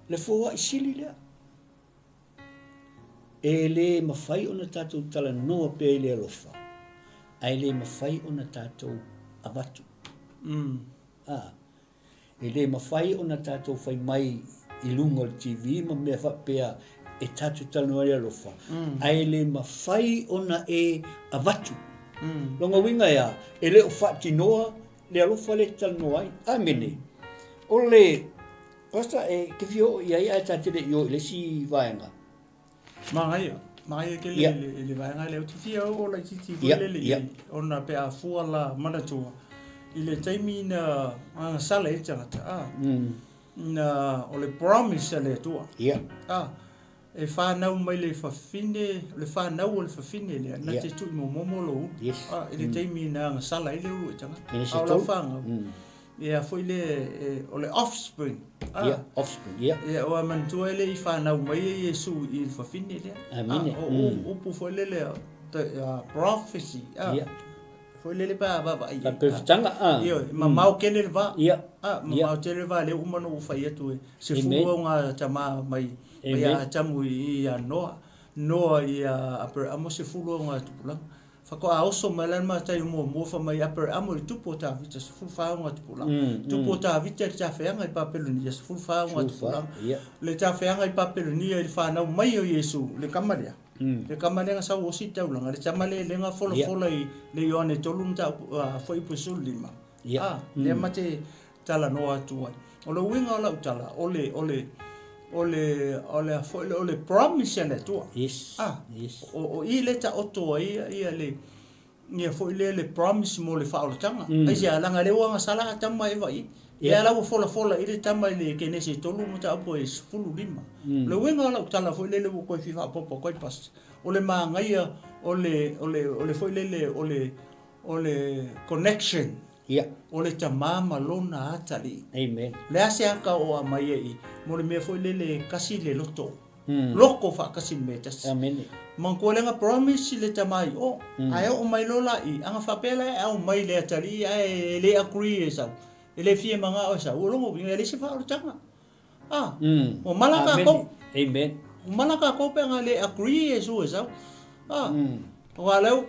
le foai sili lea. E le mafai ona tatou talanoa pea i le alofa, ae le mafai ona tatou avatu. A, e le mafai ona tatou fai mai i luga o le TV ma mea faapea e tatou talanoa i le alofa, ae le mafai ona e avatu. Lona uiga e a? E le o faatinoa le alofa lea e te talanoa ai. Amene. O le Pastor, e te fia oo i ai ae ta te le i oo i le isi vaega. Manaia, manaia tele i le vaega lea. Ou te fia oo laitiiti foi lele i ai, ona pe a fua la manatua i le taimi na agasala ai le tagata, a, na, o le promise a le Atua, a, e fanau mai le fafine, o le fanau a le fafine lea, na te tuuimomomo lou ulu, a, i le taimi na agasala ai le ulu o le tagata. A o lau fanau, Ia foi le o le offspring. Ah. Ia, offspring, ia. Ia, ua manatua e le i fanau mai e Iesu i le fafine lea. Amine. Ah, o mm. upu foi lele prophecy. Ah. Ia. Foi lele pa vaavaai. Faapefitaga, ah. Ia, mamao tele le va. Ia. Ah, mamao tele le va lea uma na ou fai atu e 10 au ngā tama mai mai a Atamu i a Noa. Noa i a Aperamo 10 au ngā tupulaga. Whakoa oso mai la le matai o muamua fa mai Aperamo i le tupu o Tavita, 14 o nga tupulaga. Tupu o Tavita i le tafeaga i Papelonia, 14 o nga tupulaga. Le tafeaga i Papelonia i le whanau mai o Iesu, le tama lea. Le tama lea na sau osi i taulaga, le tama lea lea na folafola i le Ioane 3 mataupu, fuaiupu e 15. Lea ma te talanoa atu ai. O le uiga o lau tala, o le, o le, o le, o le a foi le, o le promise a le Atua. Yes. Ah, yes. O, o i le taoto ai ia, ia le, ia foi le, le promise mo le faaolataga. Aisea, leaga lea ua agasala Atamu ma Eva i. Lea la ua folafola i le tama i le Kenese e 3 mataupu e 15. O le uiga o lau tala foi lele ua toe fia faaopoopo atu ai Pastor, o le manaia o le, o le, o le foi lele, o le, o le connection. Ia. O le tama ma lona atalii. Amen. Le a se aka o aumai ai i, mo le mea foi lele e kasi le loto. Loko faakasi le mea e tasi. Amene. Manatua lea na promise le tama i o, ae oo mai loa la i, ana faapea la e aumai le atalii ae le agree e sau, e le fia manao e sau, o lona uiga e leai se faaolataga. Ah, ua mala tatou. Amen. Ua mala tatou pe ana le agree Iesu e sau. Ah, aua lea,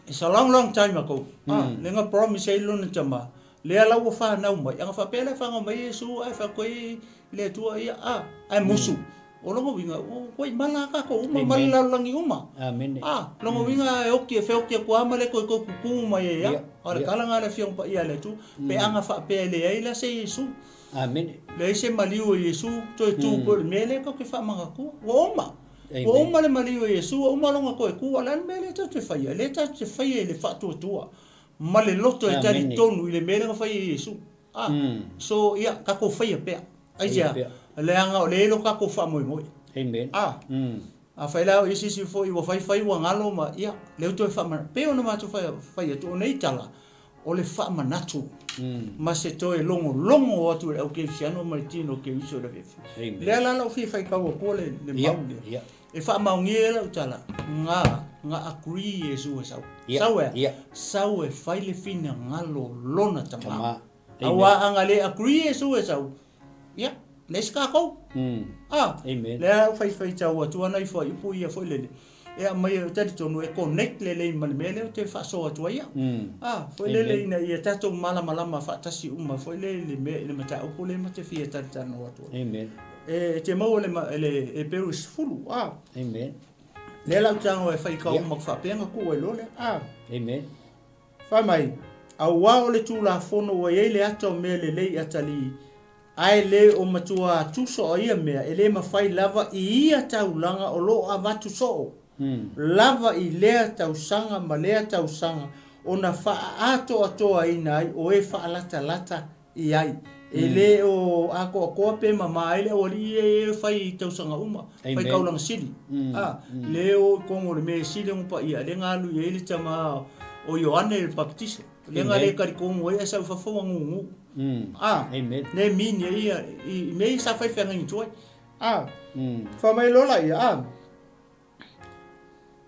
it's a long, long time ago. Ah, lea na promise ai lona tama, lea la ua fanau mai. Ana faapea la e fanau mai Iesu ae fai atu ai le Atua ia, ah, ae musu. O lona uiga, ua ua i mala lava tatou uma ma le lalolagi uma. Amene. Ah, lona uiga e oti e feoti atu lava ma le toe toe tutu mai ai lava. A o le tala lena a le Afioga Paia a le Atua, pe ana faapea e leai la se Iesu. Amene. Leai se maliu o Iesu toe tu pea o le mea lea tatou te faamanatua. Ua uma. Ua uma le maliu o Iesu, ua uma lona toe tu, a o le a le mea lea tatou te faia? Lea tatou te faia i le faatuatua ma le loto e talitonu i le mea lea na fai e Iesu. A, so, ia, tatou faia pea. Aisea? Leaga o lea e i lo tatou faamoemoe. Amen. A, afai la o isi isi foi ua fai fai ua galo ma, ia, lea ua toe faamanatu. Pei ona matou fai atu, o nei tala, o le faamanatu ma se toe logologo atu i le au kerisiano ma le tino keriso i le afiafi. Lea la lau fia faitau atua le mau lea. E faamaonia ai lau tala, nga, nga agree Iesu e sau. Sau e a? Sau e fai le finagalo o lona Tama. Aua a nga le agree Iesu e sau, ia, le isi tatou. A, lea lau fai faitau atu ana ifo ai upu ia foi lele. E aumai e talitonu e connect lelei ma le mea lea ou te faasoa atu ai au. A, foi lele ina ia tatou malamalama faatasi uma foi lele i le mea i le mataupu lea ma te fia talatalanoa atu ai. Amen. E te maua le le Heperu 10, a. Amen. Lea la ou te tago e fai kau uma faapea na tuu ai loa lea. A. Amen. Fai mai, auā o le Tulafono ua i ai le ata o mea lelei atalii. Ae le o matuā tuso ia mea, e le mafai lava i ia taulaga o lo o avatu soo lava i lea tausaga ma lea tausaga ona faaatoatoaina ai o e faalatalata i ai. E le o atoatoa pe mama ai le aualii ia e fai i tausaga uma, fai kaulaga sili. A, le o i totonu o le mea e sili ona paia, lea na alu i ai le tama o Ioane le Papatiso. Lea na le talitonu ai ae sau i fafo ua nunu. A, ne mini ai ia i mea ia sa fai feagaiga tuai. A, fai mai loa laia, a,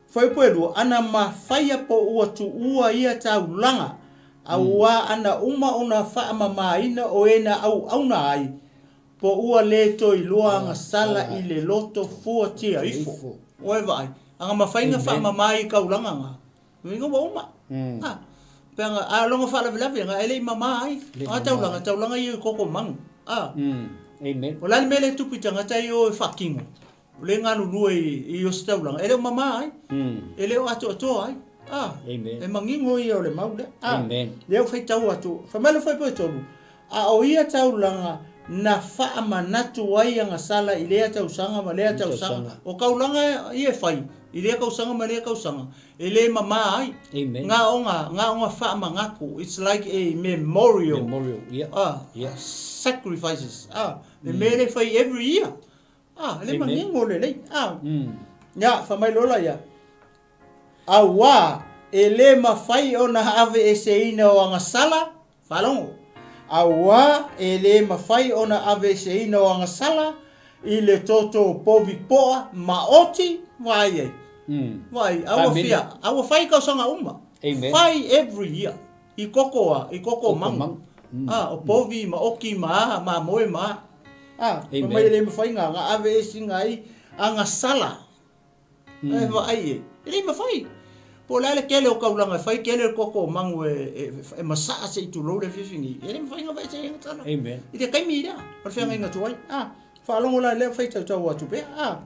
Fuaiupu e lua, ana mafaia po ua tuua ia taulaga, auā ana uma ona faamamaina o e na auauna ai, po ua le toe iloa agasala i le loto fuatia ifo. Ua e vaai, ana mafai na faamama i taulaga na, uiga ua uma. A, pe ana, a lona faalavelave na e le i mama ai, a taulaga, taulaga ia i koko manu. A, o le a le mea lea e tupu i tagata ia o e faatino? O lea e galulue i Ositaulaga, e le o mama ai, e le o atoatoa ai. A, e manino ia o le mau lea. A, lea ua faitau atu, fai mai le fuaiupu e tolu, a o ia taulaga na faamanatu ai agasala i lea tausaga ma lea tausaga. O taulaga ia e fai i lea tausaga ma lea tausaga, e le mama ai. Na ona, na ona faamanatu, it's like a memorial, memorial, yeah. A, yeah. Sacrifices, a, le mea lea e fai every year. Ah, le manino lelei. Ah. Ia, fai mai loa ia. Auā, e le mafai ona aveeseina o agasala, faalogo. Auā, e le mafai ona aveeseina o agasala i le toto povi poa maoti, vaai ai. Vaai, a ua fia, a ua fai tausaga uma. Fai every year. I koko a, i koko mangu. A, o povi ma oki ma a, mamoe ma a. A, fai mai e le mafai nga, nga ave esi nga ai agasala. E vaai e, e le mafai. Po o le a le tele o taulaga e fai, tele le koko o mangu e, e, e masaa se i tulou le afiafi nei. E le mafai nga aveese ai agasala. Amen. I le taimi lea, o le feagaiga tuai. A, faalogo la lea fai tautau atu pea. A,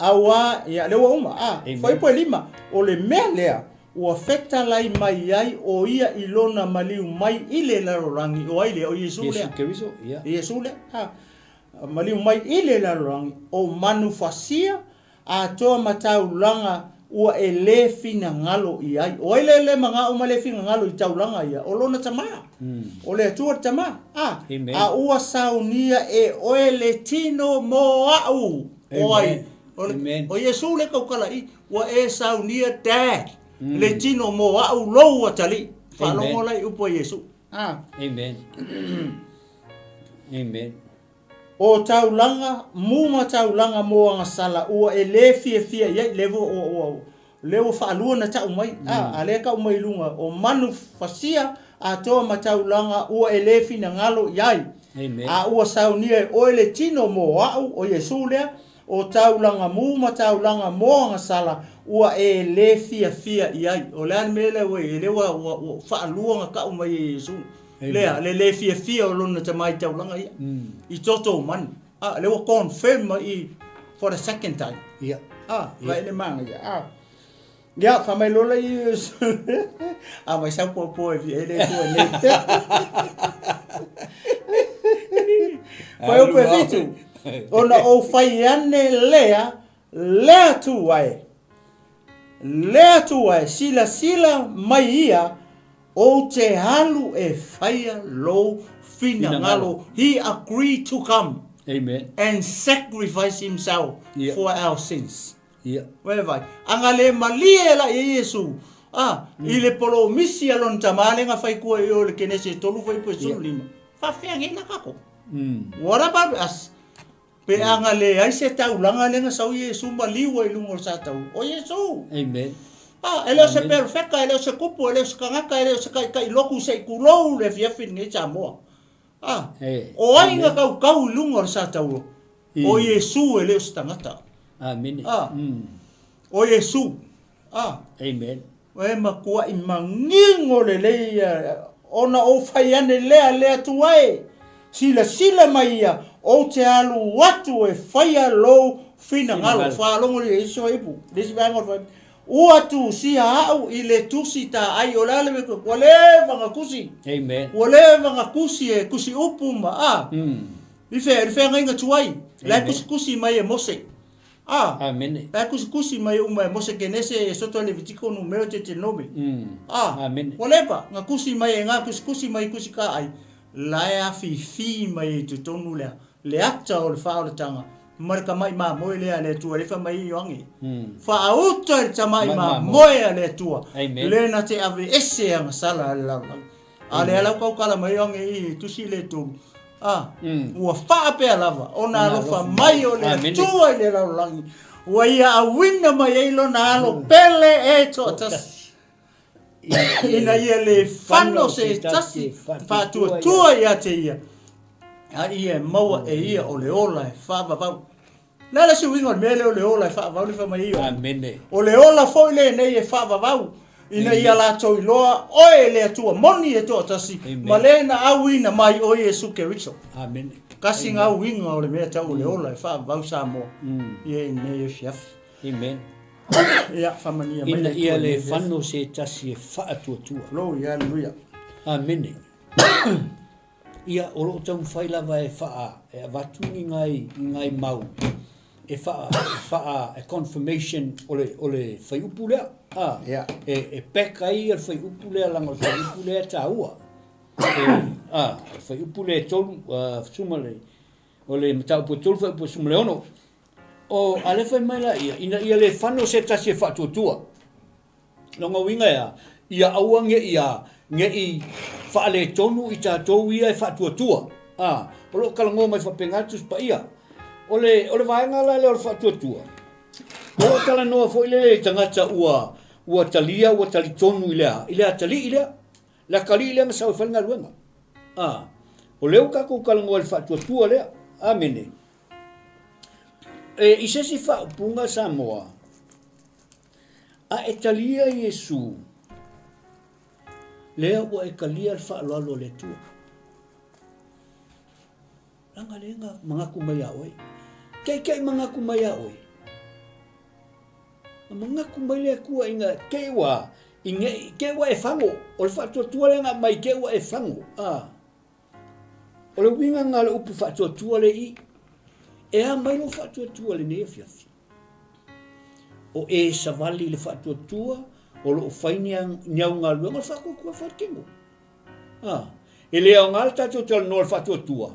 Auā, ia, lea ua uma, a, fuaiupu e lima, o le mea lea ua fetalai mai ai ʻo ia i lona maliu mai i le lalolagi, ʻo ai lea? ʻO Iesū lea. Iesū Keriso, ia. Iesū lea, a, maliu mai i le lalolagi, ʻo manufasia atoa ma taulaga ua e lē finagalo i ai. ʻO ai lea e lē manaʻo ma lē finagalo i taulaga ia? ʻO lona Tamā. ʻO le Atua le Tamā, a, a ua saunia e ʻoe le tino mo aʻu. O ai? O Iesū le taukala i, ua e saunia Dad, le tino mo aʻu lou atalii. Faalogo la i upu a Iesū. A. Amen. Amen. O taulaga, mu ma taulaga mo agasala ua e lē fiafia i ai, le ua, ua, ua, lea ua faalua na tau mai, a, a lea tau mai i luga, o manu fasia atoa ma taulaga ua e lē finagalo i ai. Amen. A ua saunia e oe le tino mo aʻu, o Iesū lea, o taulaga mu ma taulaga mo agasala ua e lē fiafia i ai. O le a le mea lea ua i ai? Lea ua, ua, ua faalua na tau mai e Iesū. Lea, le lē fiafia o lona tama i taulaga ia, i toto o manu. A, lea ua confirm mai i for the second time. Ia. A, vai le manaia. A, ia, fai mai loa lea i A mai sau popo e via le tua nei. Fuaiupu e fitu. Ona ou fai ane lea, le Atua e. Le Atua e, silasila mai ia, Ou te alu e faia lou finagalo. He agreed to come Amen. and sacrifice himself Yeah. for our sins. Yeah. Ua e vaai. A na le malie la i ai Iesu, a, i le polomisi a lona tama lea na fai kua i o le Kenese e tolu fuaiupu e 15. Faafefea nei la tatou? What about us? Pe a na leai se taulaga lea na sau Iesu maliu ai i luga o le sa tau, o Iesu. Amen. A, e le o se perofeta, e le o se kupu, e le o se kanaka, e le o se taitai lotu se i tulou le afiafi lenei Samoa. A, o ai na kaukau i luga o le sa taua? O Iesu e le o se tagata. Amene. A, o Iesu. A. Amen. E matuaʻi manino lelei ia, ona ou fai ane lea le Atua e, silasila mai ia, ou te alu atu e faia lou finagalo. Faalogo le isi fuaiupu, le isi vaega o le fuaiupu. Ua tusia au i le tusi taai o le a le mea ua leva na tusi. Amen. Ua leva na tusi e tusi upu ma a. I fea, i le feagaiga tuai. La e tusitusi mai e Mose. A. Amene. La e tusitusi mai uma e Mose Kenese e soto Levitiko Numero Tetenome. A. Amene. Ua leva na tusi mai e nga tusitusi mai tusi taai. La e afifi mai i totonu lea. Le ata o le faaolataga ma le tama'i mamoe lea a le Atua lea e fai mai ai Ioane. Faauta i le tama'i mamoe a le Atua, le na te aveese ana sala a le lalolagi. A lea la ua tautala mai Ioane i i tusi lea e tolu, a, ua faapea lava ona alofa mai o le Atua i le lalolagi, ua ia auina mai ai lona alo pele e toatasi. ina ia le fano se tasi faatuatua ia te ia, a ia e maua e ia o le ola e faavavau. Le a le isi uiga o le mea lea o le ola e faavavau le fai mai ai Ioane? Amene. O le ola foi lenei e faavavau, ina ia latou iloa oe le Atua moni e toatasi, ma le na auina mai o Iesu Keriso. Amene. Kasi nga uiga o le mea tau o le ola e faavavau Samoa ia i lenei afiafi. Amen. Ia, faamanuia mai Ina le ia Atua i le lenei afiafi. fano se tasi e faatuatua. Glory, hallelujah. Amene. Ia, o lo o taumafai lava e faa, e avatu ni ngai, ni ngai mau, e faa, e faa, e confirmation o le, o le whaiupu lea. Ah, Ia. E, e back ai le whaiupu lea, langa o le whaiupu lea e tāua. E, ah, o le whaiupu lea e tolu, uh, suma le, o le mataupu e tolu whaiupu e suma le ono. O, a lea fai mai laia, ina ia le fano se tasi e faatuatua. Lona uiga e a? Ia aua ne i a, ne i faaletonu i tatou ia e faatuatua. A, o lo o talanoa mai faapena le Tusi Paia. O le, o le vaega la lea o le faatuatua, o lo o talanoa foi lele i tagata ua, ua talia, ua talitonu i le a? I le atalii lea. Le atalii lea na sau e fai le galuega. A, o lea ua tatou talanoa i le faatuatua lea. Amene. E, i se isi faaupuga Samoa, a e talia Iesu, lea ua e talia le faaaloalo a le Atua. Leaga lea na manatu mai ia oe. Ke'ike'i manatu mai ia oe. Na manatu mai le Atua ina te i ua, i ne i te i ua e fago. O le faatuatua lea na aumai te i ua e fago. A. O le uiga lena o le upu faatuatua le i. E a mai lou faatuatua i lenei afiafi? O e savali i le faatuatua o lo o fai ni, ni au galuega, o le faatuatua e fai le tino. A, e le aoga le tatou talanoa i le faatuatua,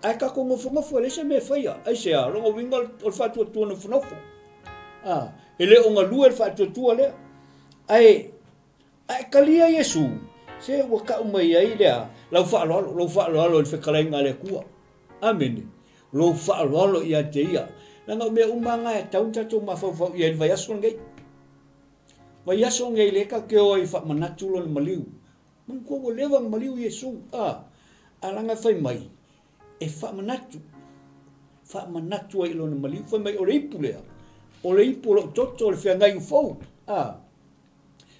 ae tatou nofonofo e leai se mea e faia. Aisea? O lona uiga o le faatuatua nofonofo. A, e le o galue le faatuatua lea. Ae A e talia Iesu, se ua tau mai ai lea lau faaaloalo, lou faaaloalo i le fetalaiga a le Atua. Amene. Lou faaaloalo ia te Ia. Leaga o mea uma lava na e tatau ona tatou mafaufau i ai i le vaiaso lenei. Vaiaso lenei lea tatou te o ai e faamanatu lona maliu. Manatua ua leva ona maliu Iesu, a, a leaga e fai mai, e faamanatu, faamanatu ai i lona maliu. Fai mai o le ipu lea, o le ipu o lou toto, o le feagaiga fou, a.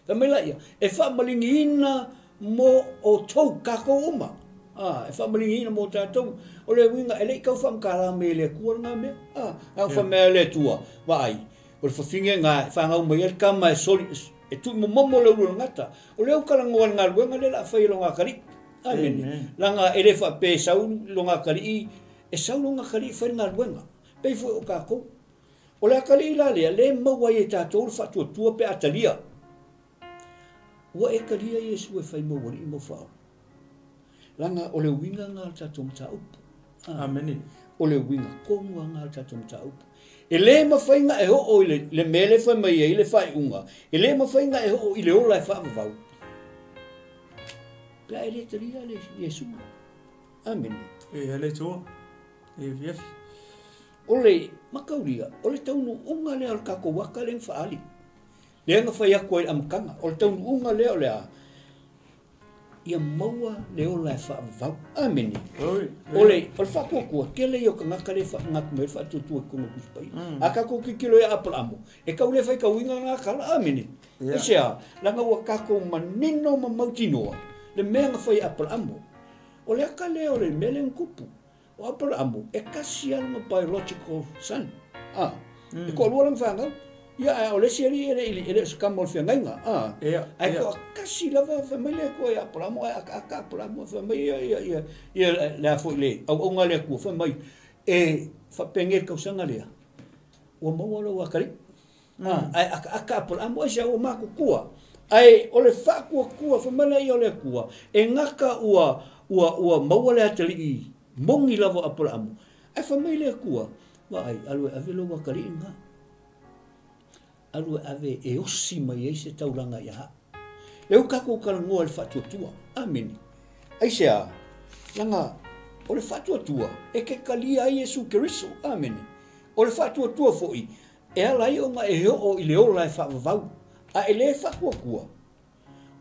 Fai mai laia, e faamaliniina mo outou, tatou uma. A, e faamaliniina mo tatou. O le uiga, e le i tau faamatala mai e le Atua lena mea. A, a fai mai a le Atua, vaai, o le fafine lena e fanau mai ai le tama e soli, e tuumomomo le ulu o le gata. O lea ua talanoa i le galuega lea o le a fai e lona atalii. Amene. Leaga e le faapea e sau lona atalii, e sau lona atalii e fai le galuega. Pei foi o tatou. O le atalii la lea, lea e maua ai e tatou le faatuatua pe a talia. Ua e talia Iesu e fai mau alii mau faaola. Leaga o le uiga lena o le tatou mataupu. Amene. O le uiga tonu lava lena o le tatou mataupu. E le mafai ona e oo i le, le mea lea e fai mai ai le faaiuga, e le mafai ona e oo i le ola e faavavau pe a e le talia le Iesu. Amene. E le Atua. E fiafi. O le mataulia, o le taunuuga lea o le tatou aka lea na faaali, lea na fai atu ai i le amataga, o le taunuuga lea o le a? Ia maua le ola e faavavau. Amene. O le, o le faatuatua, tele ia o tagata lea e faamanatu mai le faatuatua i totonu o Tusi Paia. A tatou tilotilo ia Apalamo, e tau le faitauina lena tala. Amene. Aisea? Leaga ua tatou manino ma mautinoa le mea na fai e Apalamo. O le aka lea o le mea lea na tupu. O Aparaamo, e tasi lava lona biological son. A, e toalua lana fanau. Ia, ae o le isi alii e le i, e le o se kama o le feagaiga, a. Ia, Ae ia. toatasi lava fai mai le Atua ia Apalamo, ae akaaka Apalamo, fai mai ia, ia, ia, ia le a foi le auauna a le Atua, fai mai, e faapenei le tausaga lea, ua maua lou atalii. A, ae akaaka Apalamo, aisea ua matutua. Ae o le faatuatua, fai mai lea o le Atua, e gata ua, ua, ua maua le atalii moni lava o Apalamo, ae fai mai le Atua, vaai, alu e ave lou atalii lena. Alu e ave e osi mai ai se taulaga ia au. Lea ua tatou talanoa i le faatuatua. Amene. Aisea? Leaga o le faatuatua e te talia ai Iesu Keriso. Amene. O le faatuatua foi e ala ai ona e oo i le ola e faavavau, a e le faatuatua.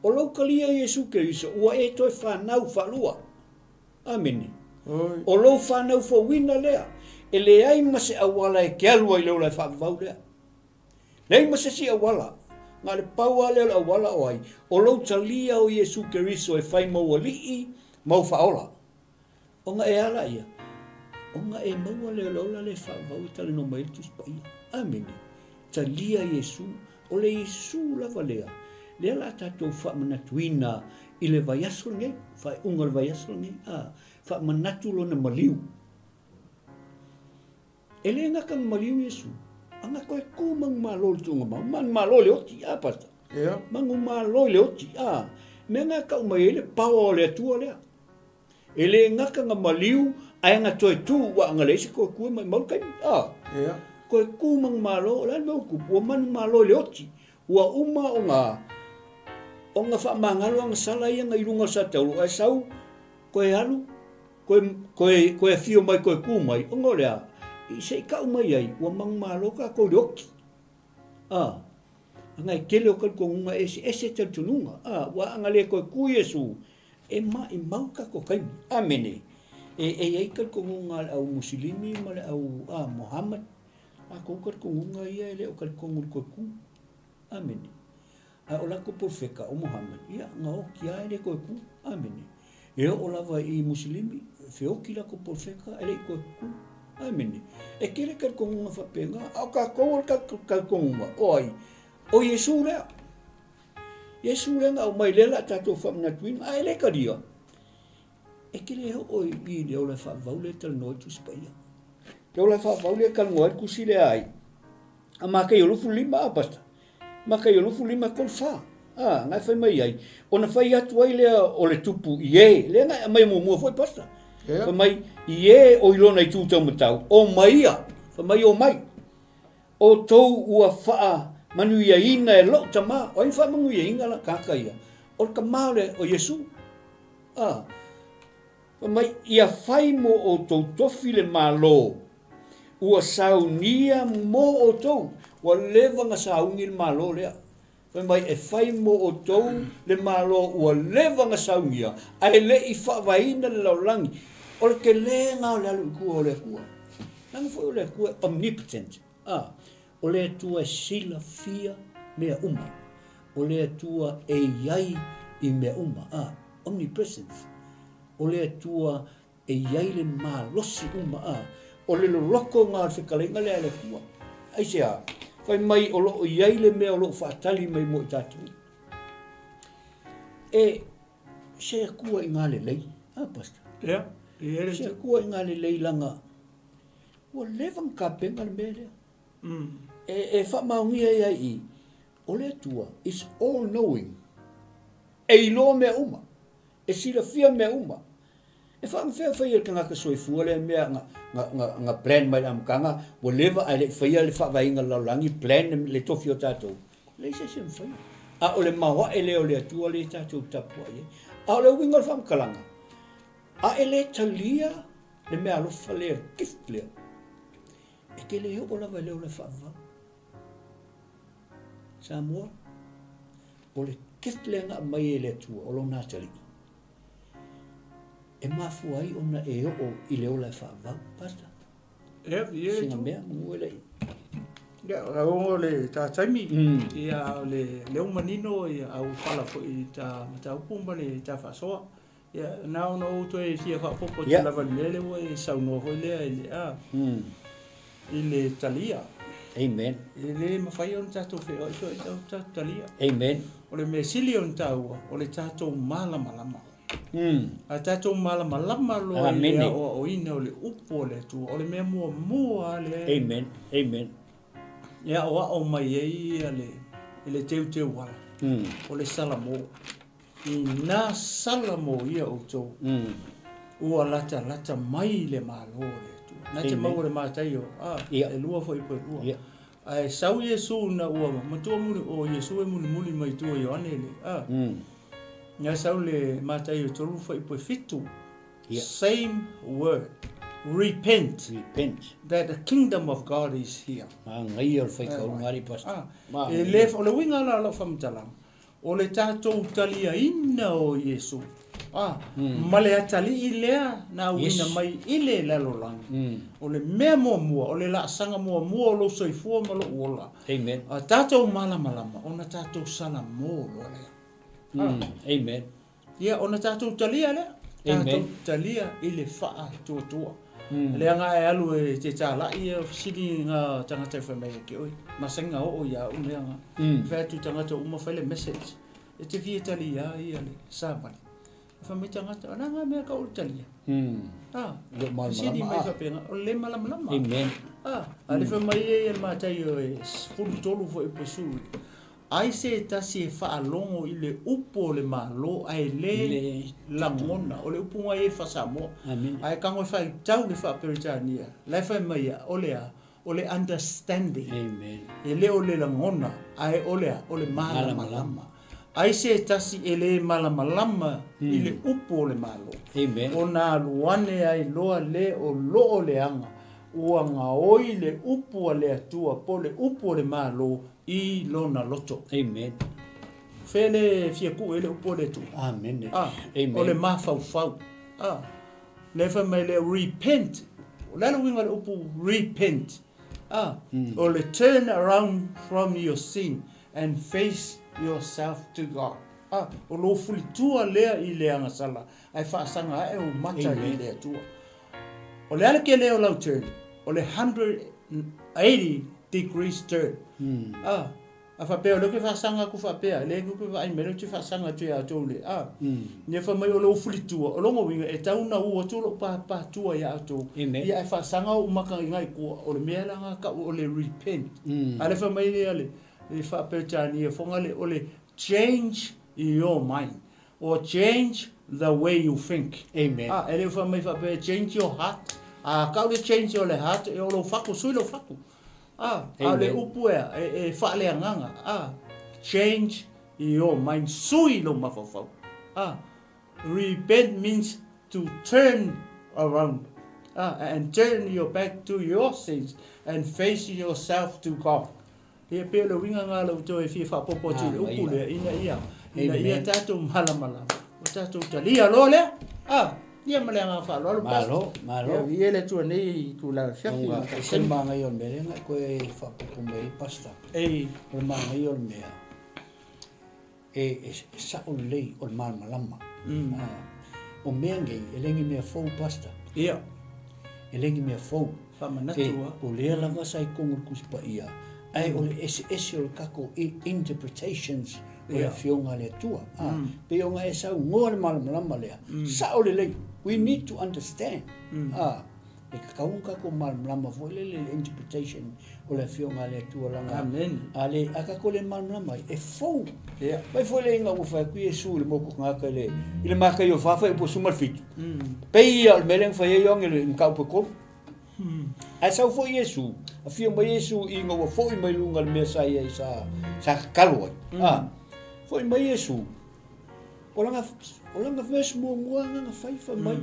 O lou talia i Iesu Keriso ua e toe fanau faalua. Amene. O lou fanau fouina lea, e leai ma se auala e te alu ai i le ola e faavavau lea. Leai ma se isi auala, na o le pau lava lea o le auala o ai? O lou talia o Iesu Keriso e fai ma ou Alii ma ou Faaola. Ona e a laia? Ona e maua lea o le ola lea e faavavau e talanoa mai ai le Tusi Paia. Amene. Talia Iesu. O le Iesu lava lea, lea la tatou faamanatuina i le vaiaso lenei, faaiuga o le vaiaso lenei, a, faamanatu lona maliu. E le gata na maliu Iesu, a na toe tu manumalo i le tuugamau, manumalo i le oti, a Pastor? Yeah. Manumalo i le oti, a. Mea na tau mai ai le power o le Atua lea. E le gata na maliu, ae na toe tu, ua na leai se toe tu e maimau le taimi, a. Yeah. Toe tu manumalo, o le a le mea ua tupu, ua manumalo i le oti. Ua uma ona, ona faamagalo agasala ia na i luga o le satauro, ae sau, toe alu, Koe, koe, koe afio mai, koe kū mai, ona o le a? I se i kau mai ai, ua manumalo kākou i le oki. A, ana e tele o talitonuga e eseese talitonuga. A, ua ana le toe kū Iesū, e maʻimau kākou taimi. Amene. E, e i ai talitonuga a le au Musilimi ma le au, a, Mohammed, lakou talitonuga ia e le o talitonu i le toe kū. Amene. A o lakou polofeka o Mohammed, ia, na oki lava e le toe ku. Amene. E oo lava i Musilimi, feoki lakou polofeka e le i toe ku. Amene. E tele talitonuga faapena, a o tatou o le talitonuga, o ai? O Iesu lea. Iesu lea na aumai, lea o le a tatou faamanatuina, a e le talia, e te le oo i le ola e faavavau lea e talanoa ai le Tusi Paia. Le ola e faavavau lea e talanoa ai le Tusi lea ai, a Matei o 25, a Pastor? Mataio 25, 3, 4. A, na e fai mai ai, ona fai atu ai lea o le tupu i e, lea na e aumai muamua foi, Pastor. Yeah. Fai mai, i e o i lona itu taumatau, o mai ia, fai mai o mai. Outou ua faamanuiaina e lou tama. O ai na faamanuiaina la tagata ia? O le tama o le, o Iesu. A, Fai mai, ia fai mo outou tofi le Malo, ua saunia mo outou. Ua leva na sauni le Malo lea. Fai mai, e fai mo outou le Malo ua leva na saunia, ae le i faavaeina le lalolagi. O le telega o le alu i tua o le Atua. Leaga foi o le Atua e omnipotent. A, o le Atua e silafia mea uma. O le Atua e i ai i mea uma. A, omnipresence. O le Atua e i ai le malosi uma, a, o le loloto lena o le fetalaiga lea a le Atua. Aisea? Fai mai o lo o i ai le mea o lo o faatali mai mo i tatou. E, se Atua i ngā lelei, a, Pastor? Ia, e i ai le Se Atua i ngā lelei langa, ua leva na tapena le mea lea. E, e faamaonia ai ai i, o le Atua is all knowing. E iloa mea uma. E silafia mea uma. E faagafea faia e le tagata soifua lea mea na, na, na, na plan mai le amataga, ua leva ae le i faia le faavaeina o le lalolagi, plan le tofi o tatou. E leai se isi e mafaia. A o le maoae lea o le Atua lea tatou te tapuai ai. A o le uiga o le faamatalaga, a e le talia le meaalofa lea, le gift lea, e te le oo lava i le ola e faavavau. Samoa, o le gift lea na aumai e le Atua, o Lona atalii, e mafua ai ona e oo i le ola e faavavau. Pastor? Ia, ia. Sina mea, manu e lei. Ia, o lau o le ta taimi, ia, o le leo manino, ia, au pala foi i ta mataupu ma le ta faasoa. Ia, na ona ou toe fia faaopoopo atu lava i le mea lea ua e saunoa foi lea i le, a, i le talia. Amen. E le mafai ona tatou feoai feoai tau tatou talia. Amen. O le mea sili ona taua, o le tatou malamalama. A tatou malamalama loa i le aoaoina o le upu a le Atua, o le mea muamua lava lea. Amen. Amen. E aoao mai ai le, le teuteuala, o le Salamo. Ina salamoia outou, ua latalata mai le Malo o le Atua. Na te maua le Mataio, a, e lua foi po e lua. Ae sau Iesu na ua matua muli, o Iesu e mulimuli mai tua Ioane le, a. Na sau le Mataio 3 foi po e 7. Same word. Repent. Repent. That the kingdom of God is here. Manaia o le faitauga alii pastor. E le, o le uiga la o lau faamatalaga, O le tatou taliaina o Iesu, a, ma le atalii lea na auina mai i le lalolagi, o le mea muamua, o le laasaga muamua o lou soifua ma lou ola, a tatou malamalama, ona tatou salamo loa lea. Amen. Ia, ona tatou talia lea, tatou talia i le faatuatua. Leaga e alu e te talai e fesili nga tagata e fai mai ia te oe, masani na oo ia au mea nga. Fai atu i tagata uma fai le message, e te fia talia ia le savali. Fai mai tagata, o le a nga mea kau o le talia? Ah, fesili mai faapena, o le le malamalama. Amen. Ah, a le fai mai ia le Mataio e 13 foi po sui. Ai se tasi e faalogo i le upu o le Malo ae le lagona. O le upu nga ia i le faa-Samoa. Ae kago e faitau le faa-Peretania, la e fai mai ia, o le a? O le understanding. E le o le lagona, ae o le a? O le malamalama. Ai se tasi e le malamalama i le upu o le Malo, ona alu ane ai loa le o loo leaga ua gaoi le upu a le Atua po o le upu o le Malo i lona loto. Amen. Fea le fia tuu ai le upu a le Atua? Amene. Ah, Amen. O le mafaufau. Ah, lea fai mai lea repent. O le a le uiga o le upu repent? Ah, o le turn around from your sin and face yourself to God. Ah, o lou fulitua lea i le agasala ae faasaga ae ou mata i le Atua. O le a le kele o lau turn? O le 180 degrees turn. Ah, a faapea o lea ou te faasaga atu faapea, le ou te vaai mai lea ou te faasaga atu ia outou le, ah. Nia fai mai o lou fulitua, o lona uiga e tatau ona u atu lou patua ia outou, ia ae faasaga ou maka i nai tua, o le mea la na tau o le repent. A lea fai mai lea le, le faa-Peretania foga le, o le change your mind. Or change the way you think. Amen. A, e le o fai mai faapea change your heart. A kau le change o le heart, e o lou fatu, sui lou fatu. A, a o le upu ea, e, e faaleagaga. A, change your mind, sui lou mafaufau. A, repent means to turn around. A, and turn your back to your sins and face yourself to God. Ia pei o le uiga lena la outou e fia faaopoopo atu i le upu lea, ina ia, ina ia tatou malamalama, o tatou talia loa lea. A, ia ma le agaga faaaloalo, Pastor. Malo, malo. Ia, viia le Atua nei i itula afiafi. Ua ese le manaia o le mea lea na e toe faaopoopo mai ai, Pastor. Ei. O le manaia o le mea, e, e, e sao lelei o le malamalama. O mea nei, e le ni mea fou, Pastor. Ia. E le ni mea fou. Faamanatu E, a. o lea lava sa i totonu o le Tusi Paia, ae o le eseese o le tatou interpretations o le Afioga a le Atua. A, pei ona e saunoa le malamalama lea, sao lelei, we need to understand. A, e tatau ona tatou malamalama foi lele i le interpretation o le Afioga a le Atua leaga Amen. a le, a tatou le malamalama ai, e fou. Ia. Mai foi lea ina ua fai atu Iesu i le motu tagata i le, i le Mataio 4 fuaiupu 17. Pei ia o le mea lea na fai ai Ioane i le mataupu e tolu. Ae sau foi Iesu, afio mai Iesu ina ua foi mai luga le mea sa i ai sa, sa tatalo ai. A, foi mai Iesu, o lana, o lana verse muamua lena na fai, fai mai,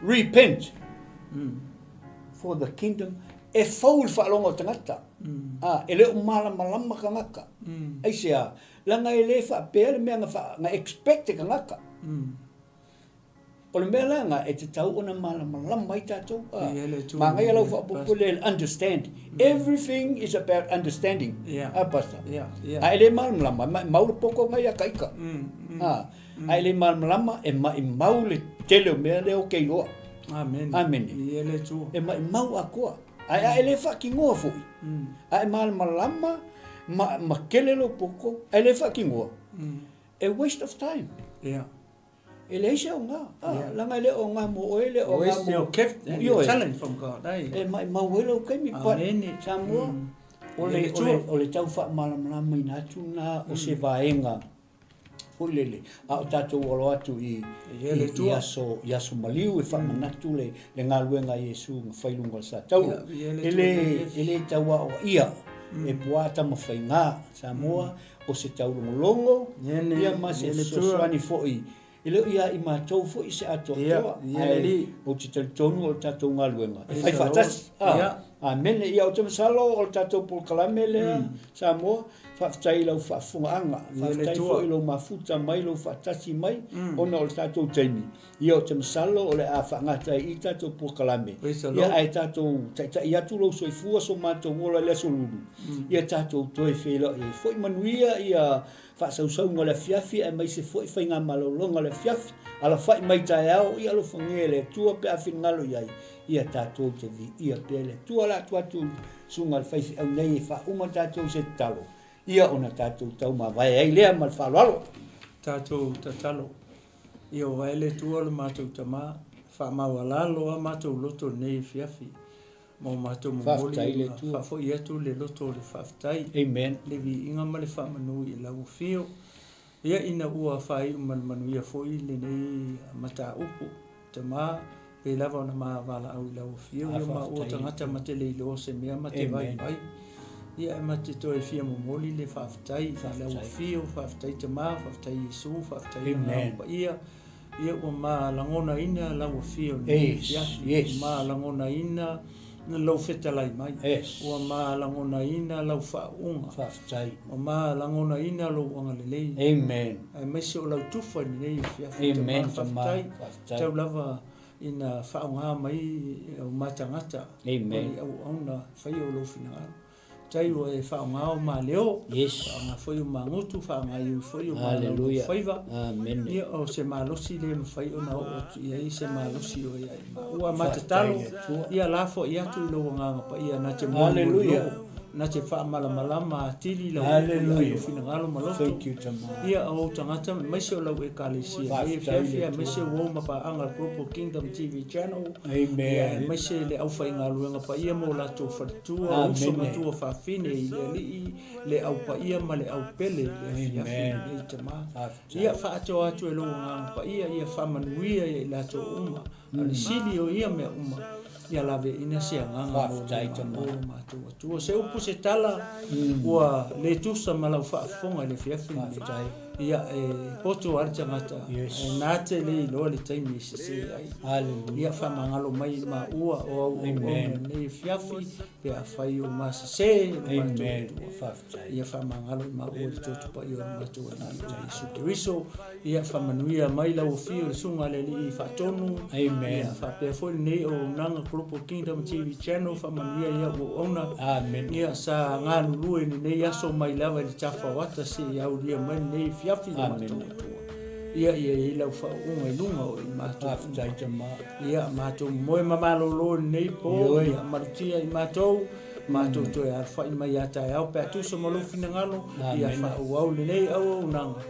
repent, for the kingdom, e fou i le faalogo o tagata. A, e le o malamalama tagata. Aisea? Leaga e le faapea le mea na, fa, na expect e tagata. O le mea la lena e tatau ona malamalama ai tatou. A, manaia lau faaopoopo lea i le understand. Everything is about understanding. A, Pastor? A e le malamalama, e maimau le poto lena ia taita. A, a e le malamalama, e maimau le tele o mea lea ou te iloa. Amene. Amene. Viia le Atua. E maimau atoa. Ae a e le faatinoa foi, a e malamalama ma, ma tele lou poto, ae le faatinoa, e waste of time. Ia. E leai se aoga. Ah, Yeah. leaga e le o aoga mo oe, e le o aoga Waste mo... your gift and Ioe. your talent from God. Ai. E maumau ai lou taimi, but Amene. Samoa, o le, Ia le o le, Atua. o le tau faamalamalamaina atu lena o se vaega foi lele, a o tatou alo atu i, Ia le i, i Atua. aso, i aso maliu e faamanatu le, le galuega a Iesu na fai i luga o le satauro. Ia, ia le E Atua le, nei. e le tauaoaia e puā tamafaiga Samoa, o se taulogologo, Ia ne- ia ma se ia le Atua. fesoasoani foi. E le o ia i matou foi se atoatoa, Ia, ia le ae Alii. ou te talitonu o le tatou galuega e Praise fai the Lord. faatasi. Ah, Ia. Amene. Ia, ou te masalo o le tatou polokalame lea, Samoa, faafetai i lau faafofogaaga, Ia le faafetai Atua. foi i lou mafuta mai, lou faatasi mai, ona o le tatou taimi. Ia, ou te masalo o le a faagata ai i tatou polokalame. Praise the Ia, Lord. ae tatou taitai atu lou soifua so matou ola i le aso lulu. Ia tatou toe feiloai ai foi manuia ia faasausauga o le afiafi, aemaise foi faigamalologa o le afiafi. Alafai mai taeao, ia alofagia e le Atua pe a finagalo i ai. Ia tatou te viia pea le Atua. O le a tuu atu susuga i le faifeau nei e faauma tatou i se tatalo, ia ona tatou taumavae ai lea ma le faaaloalo. Tatou tatalo. Ia o vae le Atua lo matou Tama, faamaualalo a matou loto lenei afiafi. Ma o matou momoli Faafetai le ma Atua. faafoi atu le loto o le faafetai. Amen. Le viiga ma le faamanu i lau afio. Ia ina ua faaiu ma le manuia foi lenei mataupu. Tama, pei lava ona ma valaau i lau afio, Ah, ia ma ua faafetai. tagata ma te le iloa se mea ma te Amen. vaivai. Ia e ma te toe fia momoli le faafetai i lau Faafetai. afio, faafetai Tama, faafetai Iesu, faafetai Amen. Agaga Paia. Ia ua ma lagonaina lau afio lenei Yes, afiafi. yes. Ma lagonaina lau fetalai mai. Yes. Ua ma lagonaina lau faauuga. Faafetai. Ua ma lagonaina lou agalelei. Amen. Aemaise o lau tufa i lenei afiafi. Amen, Tama, Tama. faafetai. Faafetai. Tau lava ina faaaoga mai au matagata. Amen. O le auauna faia o lou finagalo. Tai ua e faaaoga o maleo. Yes. Faaaoga foi o magutu, faaaoga iu foi o Hallelujah. faiva. Amen. Ia o se malosi le mafai ona oo atu i ai se malosi o ia i ma. Ua matatalo, Faafetai le Atua. ia lafo i atu i lou agaga paia na te Hallelujah. molimoloo, na te faamalamalama atili lau Hallelujah. upu i finagalo ma loto. Thank you, Tama. Ia o ou tagata, maise o lau ekalesia. Ia Faafetai fiafia, le Atua. maise o ou mapaaga Global Kingdom TV Channel. Amen. Ia, maise le aufaigaluega paia mo latou faletua, uso Amen. matua faafine i le alii, le au paia ma le au pele, le afiafi Amen. lenei Tama. Faafetai. Ia faatoa atu e lou agaga paia, ia faamanuia ia i latou uma. A le sili o ia mea uma, ia laveaina se agaga mo Faafetai, le Tama. Malo matou Atua. Se upu se tala, ua le tusa ma lau faafofoga i le afiafi lenei. Faafetai. Ia e poto lava le tagata, Yes. e na te le iloa le taimi e sese ai. Hallelujah. Ia faamagalo mai maua o au Amen. auauna lenei afiafi, pe afai o masese le matou Amen. Atua. Faafetai. Ia faamagalo i maua le toto paia o le matou Alii o Iesu Keriso. Ia faamanuia mai lau afio le susuga a le Alii faatonu. Amen. Ia faapea foi lenei auaunaga Global Kingdom TV Channel, faamanuia ia auauna. Amen. Ia sa galulue i lenei aso mai lava i le tafauata seia aulia mai lenei afiafi le Amen. matou Atua. Ia ia i lau faauuga i luga o i matou. Faafetai, Tama. Ia matou moe ma malolo lenei po, Ioe. ia malutia i matou, matou toe alafai mai ia taeao pe a tusa ma lou finagalo, ia Amen. faaauau lenei auaunaga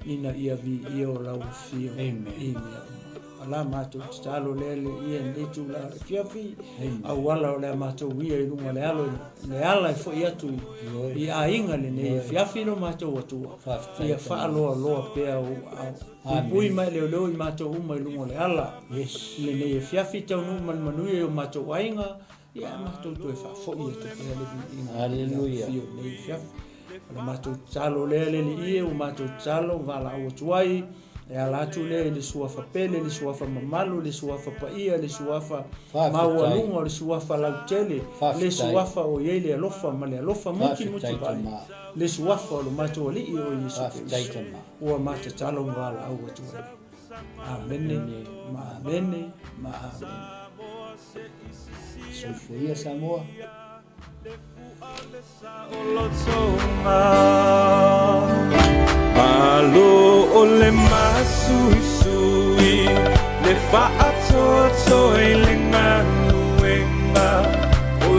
ina ia viia o lau afio Amen. i mea uma. Ala matou tatalo lea le ia lenei tulaga o le afiafi, Amen. auala o le a matou ia i luga le alo, le ala e foi atu i, Ioe. i aiga lenei afiafi lo matou Atua. Faafetai, Ia Tama. faaloaloa pea o au. Amen. Puipui mai leoleo i matou uma i luga o le ala. Yes. Lenei afiafi taunuu ma le manuia i o matou aiga, ia matou toe faafoi atu pea le viiga. Hallelujah. Afio lenei afiafi. O le matou tatalo lea le alii, o matou tatalo valaau atu ai, e ala atu lea i le suafa pele, le suafa mamalu, le suafa paia, le suafa Faafetai. maualuga, o le suafa lautele, le Faafetai. suafa o i ai le alofa ma le alofa muti muti Faafetai, vae. Tama. Le suafa o le matou Alii o Iesu Faafetai, Keriso. Tama. Ua matatalo ma valaau atu ai. Amene, ma amene, ma amene. Soifua ia Samoa. Malo o le masuisui, le faatoatoa i le galuega o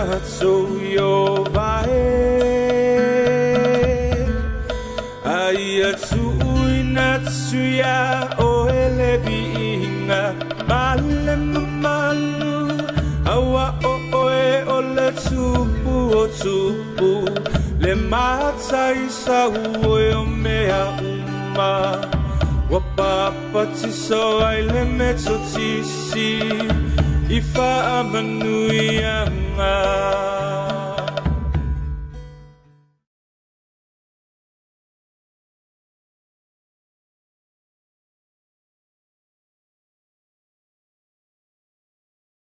matou Ieova e. A ia tuuina atu iā oe le viiga ma le mamalu, auā o oe o le Tupu o tupu, le Mataisau o mea uma. Ua papatiso ai le Metotisi i faamanuia.